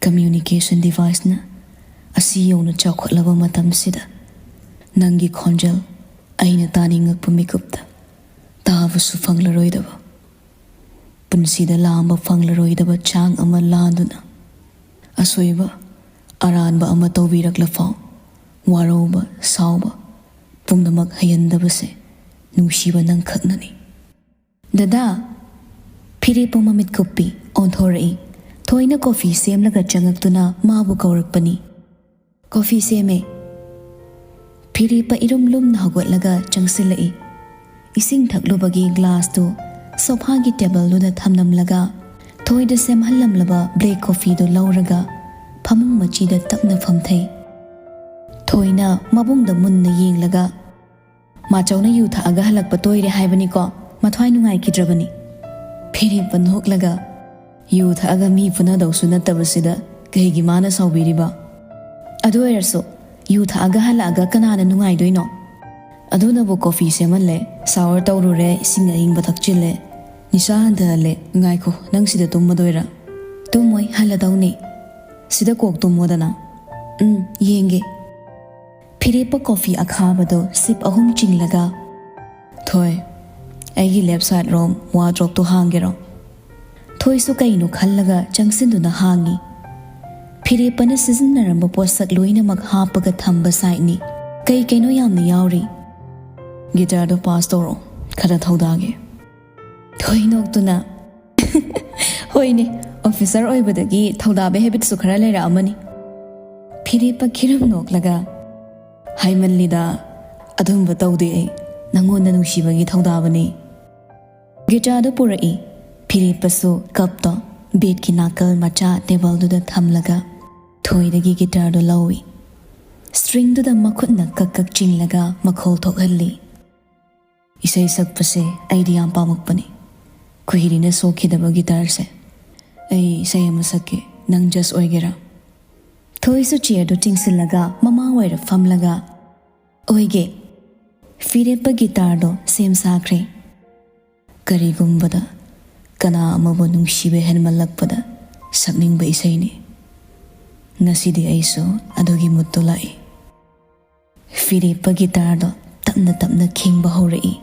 ꯀꯝꯃ꯭ꯌꯨꯅꯤꯀꯦꯁꯟ ꯗꯤꯚꯥꯏꯁꯅ ꯑꯁꯤ ꯌꯧꯅ ꯆꯥꯎꯈꯠꯂꯕ ꯃꯇꯝꯁꯤꯗ ꯅꯪꯒꯤ ꯈꯣꯟꯖꯦꯜ ꯑꯩꯅ ꯇꯥꯅꯤꯡꯉꯛꯄ ꯃꯤꯀꯨꯞꯇ ꯇꯥꯕꯁꯨ ꯐꯪꯂꯔꯣꯏꯗꯕ꯫ ꯄꯨꯟꯁꯤꯗ ꯂꯥꯝꯕ ꯐꯪꯂꯔꯣꯏꯗꯕ ꯆꯥꯡ ꯑꯃ ꯂꯥꯟꯗꯨꯅ ꯑꯁꯣꯏꯕ ꯑꯔꯥꯟꯕ ꯑꯃ ꯇꯧꯕꯤꯔꯛꯂꯐꯥꯎ ꯋꯥꯔꯧꯕ, ꯁꯥꯎꯕ ꯄꯨꯝꯅꯃꯛ ꯍꯩꯍꯟꯗꯕꯁꯦ ꯅꯨꯡꯁꯤꯕ ꯅꯪꯈꯛꯅꯅꯤ꯫ ꯗꯗꯥ, ꯐꯤꯔꯦꯞꯄ ꯃꯃꯤꯠ ꯀꯨꯞꯄꯤ ꯑꯣꯟꯊꯣꯔꯛꯏ꯫ ꯊꯣꯏꯅ ꯀꯣꯐꯤ ꯁꯦꯝꯂꯒ ꯆꯪꯉꯛꯇꯨꯅ ꯃꯥꯕꯨ ꯀꯧꯔꯛꯄꯅꯤ꯫ ꯀꯣꯐꯤ ꯁꯦꯝꯃꯦ꯫ ꯐꯤꯔꯦꯞꯄ ꯏꯔꯨꯝ ꯂꯨꯝꯅ ꯍꯧꯒꯠꯂꯒ ꯆꯪꯁꯤꯜꯂꯛꯏ꯫ ꯏꯁꯤꯡ ꯊꯛꯂꯨꯕꯒꯤ ꯒ꯭ꯂꯥꯁꯇꯨ ꯁꯣꯐꯥꯒꯤ ꯇꯦꯕꯜꯗꯨꯗ ꯊꯝꯂꯝꯂꯒ ꯊꯣꯏꯗ ꯁꯦꯝꯍꯜꯂꯝꯂꯕ ꯕ꯭ꯂꯦꯛ ꯀꯣꯐꯤꯗꯨ ꯂꯧꯔꯒ ꯐꯃꯨꯡ ꯃꯆꯤꯗ ꯇꯞꯅ ꯐꯝꯊꯩ꯫ ꯊꯣꯏꯅ ꯃꯕꯨꯡꯗ ꯃꯨꯟꯅ ꯌꯦꯡꯂꯒ, "ꯃꯥꯆꯧꯅ ꯌꯨ ꯊꯛꯑꯒ ꯍꯜꯂꯛꯄ ꯇꯣꯏꯔꯦ ꯍꯥꯏꯕꯅꯤꯀꯣ, ꯃꯊ꯭ꯋꯥꯏ ꯅꯨꯡꯉꯥꯏꯈꯤꯗ꯭ꯔꯕꯅꯤ꯫" ꯐꯤꯔꯦꯞꯄ ꯅꯣꯛꯂꯒ, "ꯌꯨ ꯊꯛꯑꯒ ꯃꯤ ꯐꯨꯅꯗꯧꯁꯨ ꯅꯠꯇꯕꯁꯤꯗ ꯀꯩꯒꯤ ꯃꯥꯅ ꯁꯥꯎꯕꯤꯔꯤꯕ? ꯑꯗꯨ ꯑꯣꯏꯔꯁꯨ ꯌꯨ ꯊꯛꯑꯒ ꯍꯜꯂꯛꯑꯒ ꯀꯅꯥꯅ ꯅꯨꯡꯉꯥꯏꯗꯣꯏꯅꯣ? ꯑꯗꯨꯅꯕꯨ ꯀꯣꯐꯤ ꯁꯦꯝꯍꯜꯂꯦ, ꯁꯥꯋꯔ ꯇꯧꯔꯨꯔꯦ, ꯏꯁꯤꯡ ꯑꯏꯪꯕ ꯊꯛꯆꯤꯜꯂꯦ, ꯅꯤꯁꯥ ꯍꯟꯊꯍꯜꯂꯦ꯫ ꯉꯥꯏꯈꯣ, ꯅꯪ ꯁꯤꯗ ꯇꯨꯝꯃꯗꯣꯏꯔꯥ?" "ꯇꯨꯝꯃꯣꯏ, ꯍꯜꯂꯗꯧꯅꯤ꯫ ꯁꯤꯗ ꯀꯣꯛ ꯇꯨꯝꯃꯣꯗꯅ꯫" "ꯎꯝ, ꯌꯦꯡꯒꯦ꯫" ꯐꯤꯔꯦꯞꯄ ꯀꯣꯐꯤ ꯑꯈꯥꯕꯗꯣ ꯁꯤꯞ ꯑꯍꯨꯝ ꯆꯤꯡꯂꯒ, "ꯊꯣꯏ, ꯑꯩꯒꯤ ꯂꯦꯐ ꯁꯥꯏꯠ ꯔꯣꯝ ꯋꯥꯔꯗ꯭ꯔꯣꯞꯇꯣ ꯍꯥꯡꯒꯦꯔꯣ?" ꯊꯣꯏꯁꯨ ꯀꯩꯅꯣ ꯈꯜꯂꯒ ꯆꯪꯁꯤꯟꯗꯨꯅ ꯍꯥꯡꯉꯤ꯫ ꯐꯤꯔꯦꯞꯄꯅ ꯁꯤꯖꯤꯟꯅꯔꯝꯕ ꯄꯣꯠꯁꯛ ꯂꯣꯏꯅꯃꯛ ꯍꯥꯞꯄꯒ ꯊꯝꯕ ꯁꯥꯏꯠꯅꯤ꯫ ꯀꯩ ꯀꯩꯅꯣ ꯌꯥꯝꯅ ꯌꯥꯎꯔꯤ꯫ "ꯒꯤꯇꯥꯔꯗꯣ ꯄꯥꯁ ꯇꯧꯔꯛꯑꯣ, ꯈꯔ ꯊꯧꯗꯥꯒꯦ꯫" ꯊꯣꯏ ꯅꯣꯛꯇꯨꯅ, "ꯍꯣꯏꯅꯦ, ꯑꯣꯐꯤꯁꯔ ꯑꯣꯏꯕꯗꯒꯤ ꯊꯧꯗꯥꯕ ꯍꯦꯕꯤꯠꯁꯨ ꯈꯔ ꯂꯩꯔꯛꯑꯃꯅꯤ꯫ ꯐꯤꯔꯦꯞꯄ ꯈꯤꯔꯝ ꯅꯣꯛꯂꯒ, "ꯍꯥꯏꯃꯜꯂꯤꯗ, ꯑꯗꯨꯝꯕ ꯇꯧꯗꯦ ꯑꯩ, ꯅꯪꯉꯣꯟꯗ ꯅꯨꯡꯁꯤꯕꯒꯤ ꯊꯧꯗꯥꯕꯅꯤ"꯫ ꯒꯤꯇꯥꯔꯗꯨ ꯄꯨꯔꯛꯏ꯫ ꯐꯤꯔꯦꯞꯄꯁꯨ ꯀꯞꯇꯣ ꯕꯦꯗꯀꯤ ꯅꯥꯀꯜ ꯃꯆꯥ ꯇꯦꯕꯜꯗꯨꯗ ꯊꯝꯂꯒ ꯊꯣꯏꯗꯒꯤ ꯒꯤꯇꯥꯔꯗꯨ ꯂꯧꯏ꯫ ꯁ꯭ꯇ꯭ꯔꯤꯡꯗꯨꯗ ꯃꯈꯨꯠꯅ ꯀꯛ ꯀꯛ ꯆꯤꯡꯂꯒ ꯃꯈꯣꯜ ꯊꯣꯛꯍꯜꯂꯤ꯫ "ꯏꯁꯩ ꯁꯛꯄꯁꯦ ꯑꯩꯗꯤ ꯌꯥꯝ ꯄꯥꯝꯃꯛꯄꯅꯤ꯫ ꯀꯨꯏꯔꯦꯅ ꯁꯣꯛꯈꯤꯗꯕ ꯒꯤꯇꯥꯔꯁꯦ꯫ ꯑꯩ ꯏꯁꯩ ꯑꯃ ꯁꯛꯀꯦ, ꯅꯪ ꯖꯖ ꯑꯣꯏꯒꯦꯔꯥ?" ꯊꯣꯏꯁꯨ ꯆꯤꯌꯔꯗꯨ ꯆꯤꯡꯁꯤꯜꯂꯒ ꯃꯃꯥ ꯑꯣꯏꯔ ꯐꯝꯂꯒ, "ꯑꯣꯏꯒꯦ"꯫ ꯐꯤꯔꯦꯞꯄ ꯒꯤꯇꯥꯔꯗꯣ ꯁꯦꯝ ꯁꯥꯈ꯭ꯔꯦ꯫ ꯀꯔꯤꯒꯨꯝꯕꯗ ꯀꯅꯥ ꯑꯃꯕꯨ ꯅꯨꯡꯁꯤꯕ ꯍꯦꯟꯃꯜꯂꯛꯄꯗ ꯁꯛꯅꯤꯡꯕ ꯏꯁꯩꯅꯤ꯫ ꯉꯁꯤꯗꯤ ꯑꯩꯁꯨ ꯑꯗꯨꯒꯤ ꯃꯨꯠꯇꯨ ꯂꯥꯛꯏ꯫ ꯐꯤꯔꯦꯞꯄ ꯒꯤꯇꯥꯔꯗꯣ ꯇꯞꯅ ꯇꯞꯅ ꯈꯤꯡꯕ ꯍꯧꯔꯛꯏ꯫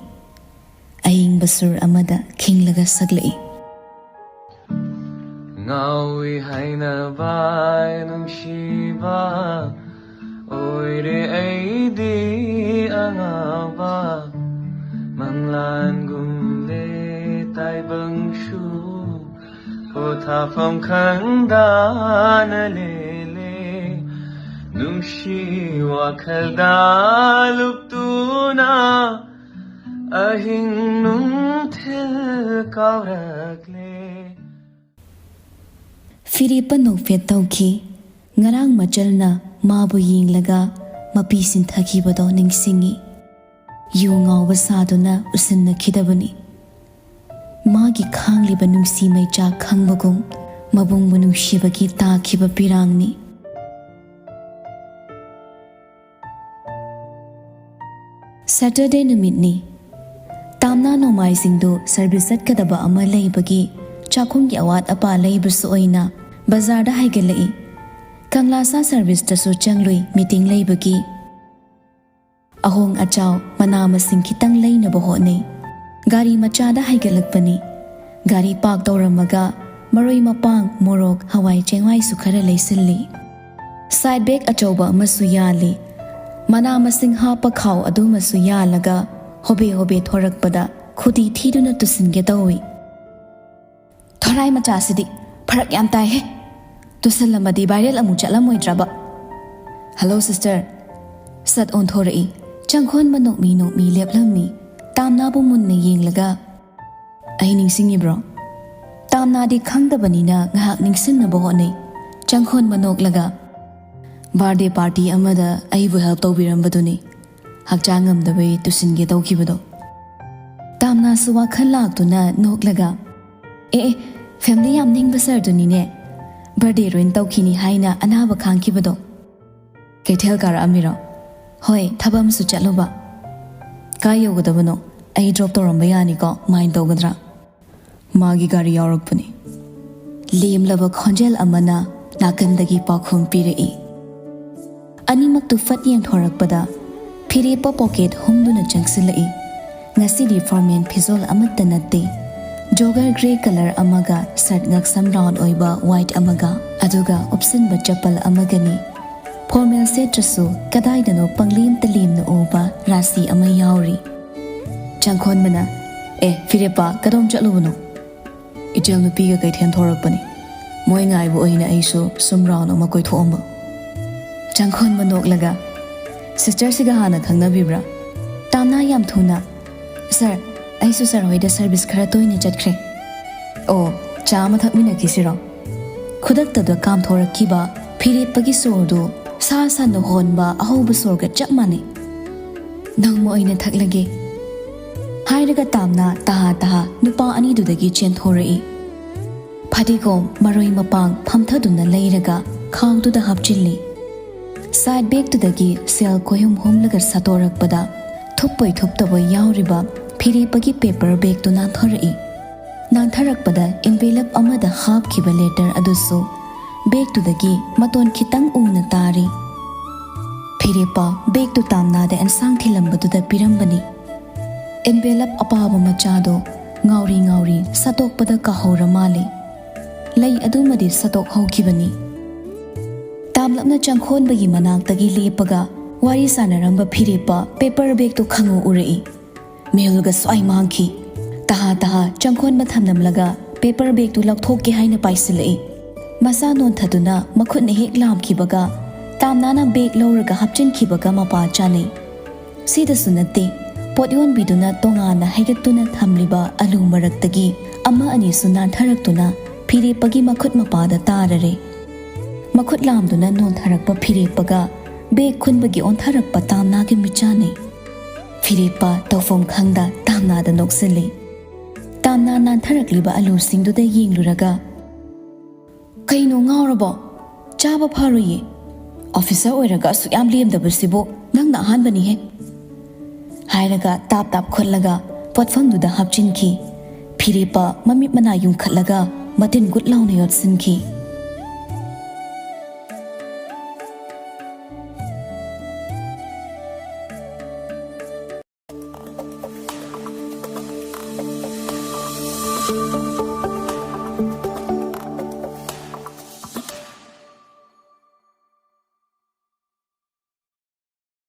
ꯑꯏꯪꯕ ꯁꯨꯔ ꯑꯃꯗ ꯈꯤꯡꯂꯒ ꯁꯛꯂꯛꯏ꯫ ꯉꯥꯎꯏ ꯍꯥꯏꯅꯕ ꯅꯨꯡꯁꯤꯕ ꯑꯣꯏꯔꯦ ꯑꯩꯗꯤ ꯑꯉꯥꯎꯕ꯫ ꯃꯪꯂꯥꯟꯒꯨꯝꯂꯦ ꯇꯥꯏꯕꯪꯁꯨ ꯄꯣꯊꯥꯐꯝ ꯈꯪꯗꯅ ꯂꯦꯜꯂꯦ꯫ ꯅꯨꯡꯁꯤ ꯋꯥꯈꯜꯗ ꯂꯨꯞꯇꯨꯅ ꯑꯍꯤꯡ ꯅꯨꯡꯊꯤꯜ ꯀꯥꯎꯔꯛꯂꯦ꯫ ꯐꯤꯔꯦꯞꯄ ꯅꯣꯛꯐꯦꯠ ꯇꯧꯈꯤ꯫ ꯉꯔꯥꯡ ꯃꯆꯜꯅ ꯃꯥꯕꯨ ꯌꯦꯡꯂꯒ ꯃꯄꯤ ꯁꯤꯟꯊꯈꯤꯕꯗꯣ ꯅꯤꯡꯁꯤꯡꯉꯤ꯫ ꯌꯨ ꯉꯥꯎꯕ ꯁꯥꯗꯨꯅ ꯎꯁꯤꯟꯅꯈꯤꯗꯕꯅꯤ꯫ ꯃꯥꯒꯤ ꯈꯥꯡꯂꯤꯕ ꯅꯨꯡꯁꯤ ꯃꯩꯆꯥꯛ ꯈꯪꯕꯒꯨꯝ ꯃꯕꯨꯡꯕꯨ ꯅꯨꯡꯁꯤꯕꯒꯤ ꯇꯥꯈꯤꯕ ꯄꯤꯔꯥꯡꯅꯤ꯫ ꯁꯦꯇꯔꯗꯦ ꯅꯨꯃꯤꯠꯅꯤ꯫ ꯇꯥꯝꯅꯥ ꯅꯣꯡꯃꯥꯏꯖꯤꯡꯗꯨ ꯁꯔꯚꯤꯁ ꯆꯠꯀꯗꯕ ꯑꯃ ꯂꯩꯕꯒꯤ ꯆꯥꯛꯈꯨꯝꯒꯤ ꯑꯋꯥꯠ ꯑꯄꯥ ꯂꯩꯕꯁꯨ ꯑꯣꯏꯅ ꯕꯖꯥꯔꯗ ꯍꯥꯏꯒꯠꯂꯛꯏ꯫ ꯀꯪꯂꯥꯁꯥ ꯁꯔꯚꯤꯁꯇꯁꯨ ꯆꯪꯂꯨꯏ, ꯃꯤꯇꯤꯡ ꯂꯩꯕꯒꯤ꯫ ꯑꯍꯣꯡ ꯑꯆꯥꯎ, ꯃꯅꯥ ꯃꯁꯤꯡ ꯈꯤꯇꯪ ꯂꯩꯅꯕ ꯍꯣꯠꯅꯩ꯫ ꯒꯥꯔꯤ ꯃꯆꯥꯗ ꯍꯥꯏꯒꯠꯂꯛꯄꯅꯤ꯫ ꯒꯥꯔꯤ ꯄꯥꯔꯛ ꯇꯧꯔꯝꯃꯒ ꯃꯔꯣꯏ ꯃꯄꯥꯡ, ꯃꯣꯔꯣꯛ, ꯍꯋꯥꯏ ꯆꯦꯡꯋꯥꯏꯁꯨ ꯈꯔ ꯂꯩꯁꯤꯜꯂꯤ꯫ ꯁꯥꯏꯠ ꯕꯦꯒ ꯑꯆꯧꯕ ꯑꯃꯁꯨ ꯌꯥꯜꯂꯤ꯫ ꯃꯅꯥ ꯃꯁꯤꯡ ꯍꯥꯞꯄ ꯈꯥꯎ ꯑꯗꯨꯃꯁꯨ ꯌꯥꯜꯂꯒ ꯍꯣꯕꯦ ꯍꯣꯕꯦ ꯊꯣꯔꯛꯄꯗ ꯈꯨꯗꯤ ꯊꯤꯗꯨꯅ ꯇꯨꯁꯤꯟꯒꯦ ꯇꯧꯏ꯫ ꯊꯣꯔꯥꯏ ꯃꯆꯥꯁꯤꯗꯤ ꯐꯔꯛ ꯌꯥꯝ ꯇꯥꯏꯍꯦ꯫ ꯇꯨꯁꯜꯂꯝꯃꯗꯤ ꯚꯥꯏꯔꯦꯜ ꯑꯃꯨꯛ ꯆꯠꯂꯝꯃꯣꯏꯗ꯭ꯔꯕ? "Hello sister". ꯁꯠ ꯑꯣꯟꯊꯣꯔꯛꯏ꯫ ꯆꯪꯈꯣꯟꯕ ꯅꯣꯛꯃꯤ ꯅꯣꯛꯃꯤ ꯂꯦꯞꯂꯝꯃꯤ꯫ ꯇꯥꯝꯅꯥꯕꯨ ꯃꯨꯟꯅ ꯌꯦꯡꯂꯒ, "ꯑꯩ ꯅꯤꯡꯁꯤꯡꯉꯤꯕ꯭ꯔꯣ?" ꯇꯥꯝꯅꯥꯗꯤ ꯈꯪꯗꯕꯅꯤꯅ ꯉꯥꯏꯍꯥꯛ ꯅꯤꯡꯁꯤꯡꯅꯕ ꯍꯣꯠꯅꯩ꯫ ꯆꯪꯈꯣꯟꯕ ꯅꯣꯛꯂꯒ, "ꯕꯥꯔꯗꯦ ꯄꯥꯔꯇꯤ ꯑꯃꯗ ꯑꯩꯕꯨ ꯍꯦꯜꯞ ꯇꯧꯕꯤꯔꯝꯕꯗꯨꯅꯤ, ꯍꯛꯆꯥꯡ ꯉꯝꯗꯕꯩ ꯇꯨꯁꯤꯟꯒꯦ ꯇꯧꯈꯤꯕꯗꯣ"꯫ ꯇꯥꯝꯅꯥꯁꯨ ꯋꯥꯈꯜ ꯂꯥꯛꯇꯨꯅ ꯅꯣꯛꯂꯒ, "ꯑꯦ ꯑꯦ, ꯐꯦꯃꯤꯂꯤ ꯌꯥꯝ ꯅꯤꯡꯕ ꯁꯥꯔꯗꯨꯅꯤꯅꯦ, ꯕꯥꯔꯗꯦ ꯔꯨꯏꯟ ꯇꯧꯈꯤꯅꯤ ꯍꯥꯏꯅ ꯑꯅꯥꯕ ꯈꯥꯡꯈꯤꯕꯗꯣ"꯫ "ꯀꯩꯊꯦꯜ ꯀꯥꯔꯛꯑꯝꯃꯤꯔꯣ?" "ꯍꯣꯏ, ꯊꯕꯛ ꯑꯃꯁꯨ ꯆꯠꯂꯨꯕ"꯫ "ꯀꯥꯏ ꯌꯧꯒꯗꯕꯅꯣ? ꯑꯩ ꯗ꯭ꯔꯣꯞ ꯇꯧꯔꯝꯕ ꯌꯥꯅꯤꯀꯣ, ꯃꯥꯏꯟ ꯇꯧꯒꯗ꯭ꯔꯥ?" "ꯃꯥꯒꯤ ꯒꯥꯔꯤ ꯌꯥꯎꯔꯛꯄꯅꯤ"꯫ ꯂꯦꯝꯂꯕ ꯈꯣꯟꯖꯦꯜ ꯑꯃꯅ ꯅꯥꯀꯟꯗꯒꯤ ꯄꯥꯎꯈꯨꯝ ꯄꯤꯔꯛꯏ꯫ ꯑꯅꯤꯃꯛꯇꯨ ꯐꯠ ꯌꯦꯡꯊꯣꯔꯛꯄꯗ ꯐꯤꯔꯦꯞꯄ ꯄꯣꯀꯦꯠ ꯍꯨꯝꯗꯨꯅ ꯆꯪꯁꯤꯜꯂꯛꯏ꯫ ꯉꯁꯤꯗꯤ ꯐꯣꯔꯃꯦꯜ ꯐꯤꯖꯣꯜ ꯑꯃꯠꯇ ꯅꯠꯇꯦ꯫ ꯖꯣꯒꯔ ꯒ꯭ꯔꯦ ꯀꯂꯔ ꯑꯃꯒ ꯁꯔꯠ ꯉꯛꯁꯝ ꯔꯥꯎꯟ ꯑꯣꯏꯕ ꯋꯥꯏꯠ ꯑꯃꯒ, ꯑꯗꯨꯒ ꯎꯞꯁꯤꯟꯕ ꯆꯄꯜ ꯑꯃꯒꯅꯤ꯫ ꯐꯣꯔꯃꯦꯜ ꯁꯦꯠꯇ꯭ꯔꯁꯨ ꯀꯗꯥꯏꯗꯅꯣ ꯄꯪꯂꯦꯝꯇ ꯂꯦꯝꯅ ꯎꯕ ꯔꯥꯁꯤ ꯑꯃ ꯌꯥꯎꯔꯤ꯫ ꯆꯪꯈꯣꯟꯕꯅ, "ꯑꯦ ꯐꯤꯔꯦꯞꯄ, ꯀꯗꯣꯝ ꯆꯠꯂꯨꯕꯅꯣ?" "ꯏꯆꯜ ꯅꯨꯄꯤꯒ ꯀꯩꯊꯦꯜ ꯊꯣꯔꯛꯄꯅꯤ꯫ ꯃꯣꯏ ꯉꯥꯏꯕ ꯑꯣꯏꯅ ꯑꯩꯁꯨ ꯁꯨꯝ ꯔꯥꯎꯟ ꯑꯃ ꯀꯣꯏꯊꯣꯛꯑꯝꯕ"꯫ ꯆꯪꯈꯣꯟꯕ ꯅꯣꯛꯂꯒ, "ꯁꯤꯁꯇꯔꯁꯤꯒ ꯍꯥꯟꯅ ꯈꯪꯅꯕꯤꯕ꯭ꯔꯥ?" ꯇꯥꯝꯅꯥ ꯌꯥꯝ ꯊꯨꯅ, "ꯁꯥꯔ, ꯑꯩꯁꯨ ꯁꯥꯔ ꯍꯣꯏꯗ ꯁꯔꯚꯤꯁ ꯈꯔ ꯇꯣꯏꯅ ꯆꯠꯈ꯭ꯔꯦ"꯫ "ꯑꯣ, ꯆꯥ ꯑꯃ ꯊꯛꯃꯤꯟꯅꯈꯤꯁꯤꯔꯣ?" ꯈꯨꯗꯛꯇꯗ ꯀꯥꯝꯊꯣꯔꯛꯈꯤꯕ ꯐꯤꯔꯦꯞꯄꯒꯤ ꯁꯣꯔꯗꯨ ꯁꯥ ꯁꯟꯅ ꯍꯣꯟꯕ ꯑꯍꯧꯕ ꯁꯣꯔꯒ ꯆꯞ ꯃꯥꯟꯅꯩ꯫ "ꯅꯪꯃ ꯑꯣꯏꯅ ꯊꯛꯂꯒꯦ" ꯍꯥꯏꯔꯒ ꯇꯥꯝꯅꯥ ꯇꯍꯥ ꯇꯍꯥ ꯅꯨꯄꯥ ꯑꯅꯤꯗꯨꯗꯒꯤ ꯆꯦꯟꯊꯣꯔꯛꯏ꯫ ꯐꯗꯤꯒꯣꯝ, ꯃꯔꯣꯏ ꯃꯄꯥꯡ ꯐꯝꯊꯗꯨꯅ ꯂꯩꯔꯒ ꯈꯥꯎꯗꯨꯗ ꯍꯥꯞꯆꯤꯜꯂꯤ꯫ ꯁꯥꯏꯠ ꯕꯦꯒꯇꯨꯗꯒꯤ ꯁꯦꯜ ꯀꯣꯏꯍꯨꯝ ꯍꯨꯝꯂꯒ ꯁꯠꯇꯣꯔꯛꯄꯗ ꯊꯨꯞꯄꯣꯏ ꯊꯨꯞꯇꯕꯣꯏ ꯌꯥꯎꯔꯤꯕ ꯐꯤꯔꯦꯞꯄꯒꯤ ꯄꯦꯄꯔ ꯕꯦꯒꯇꯨ ꯅꯥꯟꯊꯣꯔꯛꯏ꯫ ꯅꯥꯟꯊꯔꯛꯄꯗ ꯏꯟꯚꯦꯂꯞ ꯑꯃꯗ ꯍꯥꯞꯈꯤꯕ ꯂꯦꯇꯔ ꯑꯗꯨꯁꯨ ꯕꯦꯒꯇꯨꯗꯒꯤ ꯃꯇꯣꯟ ꯈꯤꯇꯪ ꯎꯅ ꯇꯥꯔꯤ꯫ ꯐꯤꯔꯦꯞꯄ ꯕꯦꯒꯇꯨ ꯇꯥꯝꯅꯥꯗ ꯑꯦꯟꯁꯥꯡ ꯊꯤꯜꯂꯝꯕꯗꯨꯗ ꯄꯤꯔꯝꯕꯅꯤ꯫ ꯏꯟꯚꯦꯂꯞ ꯑꯄꯥꯕ ꯃꯆꯥꯗꯣ ꯉꯥꯎꯔꯤ ꯉꯥꯎꯔꯤ ꯁꯠꯇꯣꯛꯄꯗ ꯀꯥꯍꯧꯔ ꯃꯥꯜꯂꯦ꯫ ꯂꯩ ꯑꯗꯨꯃꯗꯤ ꯁꯠꯇꯣꯛꯍꯧꯈꯤꯕꯅꯤ꯫ ꯇꯥꯝꯂꯞꯅ ꯆꯪꯈꯣꯟꯕꯒꯤ ꯃꯅꯥꯛꯇꯒꯤ ꯂꯦꯞꯄꯒ ꯋꯥꯔꯤ ꯁꯥꯟꯅꯔꯝꯕ ꯐꯤꯔꯦꯞꯄ ꯄꯦꯄꯔ ꯕꯦꯒꯇꯨ ꯈꯪꯎ ꯎꯔꯛꯏ꯫ ꯃꯤꯍꯨꯜꯒ ꯁ꯭ꯋꯥꯏ ꯃꯥꯡꯈꯤ꯫ ꯇꯍꯥ ꯇꯍꯥ ꯆꯪꯈꯣꯟꯕ ꯊꯝꯂꯝꯂꯒ ꯄꯦꯄꯔ ꯕꯦꯒꯇꯨ ꯂꯧꯊꯣꯛꯀꯦ ꯍꯥꯏꯅ ꯄꯥꯏꯁꯤꯜꯂꯛꯏ꯫ ꯃꯁꯥ ꯅꯣꯟꯊꯗꯨꯅ ꯃꯈꯨꯠꯅ ꯍꯦꯛ ꯂꯥꯝꯈꯤꯕꯒ ꯇꯥꯝꯅꯥꯅ ꯕꯦꯒ ꯂꯧꯔꯒ ꯍꯥꯞꯆꯤꯟꯈꯤꯕꯒ ꯃꯄꯥ ꯆꯥꯅꯩ꯫ ꯁꯤꯗꯁꯨ ꯅꯠꯇꯦ, ꯄꯣꯠ ꯌꯣꯟꯕꯤꯗꯨꯅ ꯇꯣꯉꯥꯟꯅ ꯍꯩꯒꯠꯇꯨꯅ ꯊꯝꯂꯤꯕ ꯑꯂꯨ ꯃꯔꯛꯇꯒꯤ ꯑꯃ ꯑꯅꯤꯁꯨ ꯅꯥꯟꯊꯔꯛꯇꯨꯅ ꯐꯤꯔꯦꯞꯄꯒꯤ ꯃꯈꯨꯠ ꯃꯄꯥꯗ ꯇꯥꯔꯔꯦ꯫ ꯃꯈꯨꯠ ꯂꯥꯝꯗꯨꯅ ꯅꯣꯟꯊꯔꯛꯄ ꯐꯤꯔꯦꯞꯄꯒ ꯕꯦꯒ ꯈꯨꯟꯕꯒꯤ ꯑꯣꯟꯊꯔꯛꯄ ꯇꯥꯝꯅꯥꯒꯤ ꯃꯤꯠꯆꯥꯟꯅꯩ꯫ ꯐꯤꯔꯦꯞꯄ ꯇꯧꯐꯝ ꯈꯪꯗ ꯇꯥꯝꯅꯥꯗ ꯅꯣꯛꯁꯤꯜꯂꯤ꯫ ꯇꯥꯝꯅꯥ ꯅꯥꯟꯊꯔꯛꯂꯤꯕ ꯑꯂꯨꯁꯤꯡꯗꯨꯗ ꯌꯦꯡꯂꯨꯔꯒ, "ꯀꯩꯅꯣ, ꯉꯥꯎꯔꯕꯣ? ꯆꯥꯕ ꯐꯔꯣꯏꯌꯦ꯫ ꯑꯣꯐꯤꯁꯔ ꯑꯣꯏꯔꯒ ꯑꯁꯨꯛ ꯌꯥꯝ ꯂꯦꯝꯗꯕꯁꯤꯕꯨ ꯅꯪꯅ ꯑꯍꯥꯟꯕꯅꯤꯍꯦ," ꯍꯥꯏꯔꯒ ꯇꯥꯞ ꯇꯥꯞ ꯈꯨꯠꯂꯒ ꯄꯣꯠꯐꯝꯗꯨꯗ ꯍꯥꯞꯆꯤꯟꯈꯤ꯫ ꯐꯤꯔꯦꯞꯄ ꯃꯃꯤꯠ ꯃꯅꯥ ꯌꯨꯡꯈꯠꯂꯒ ꯃꯇꯤꯟ ꯒꯨꯠ ꯂꯥꯎꯅ ꯌꯣꯠꯁꯤꯟꯈꯤ꯫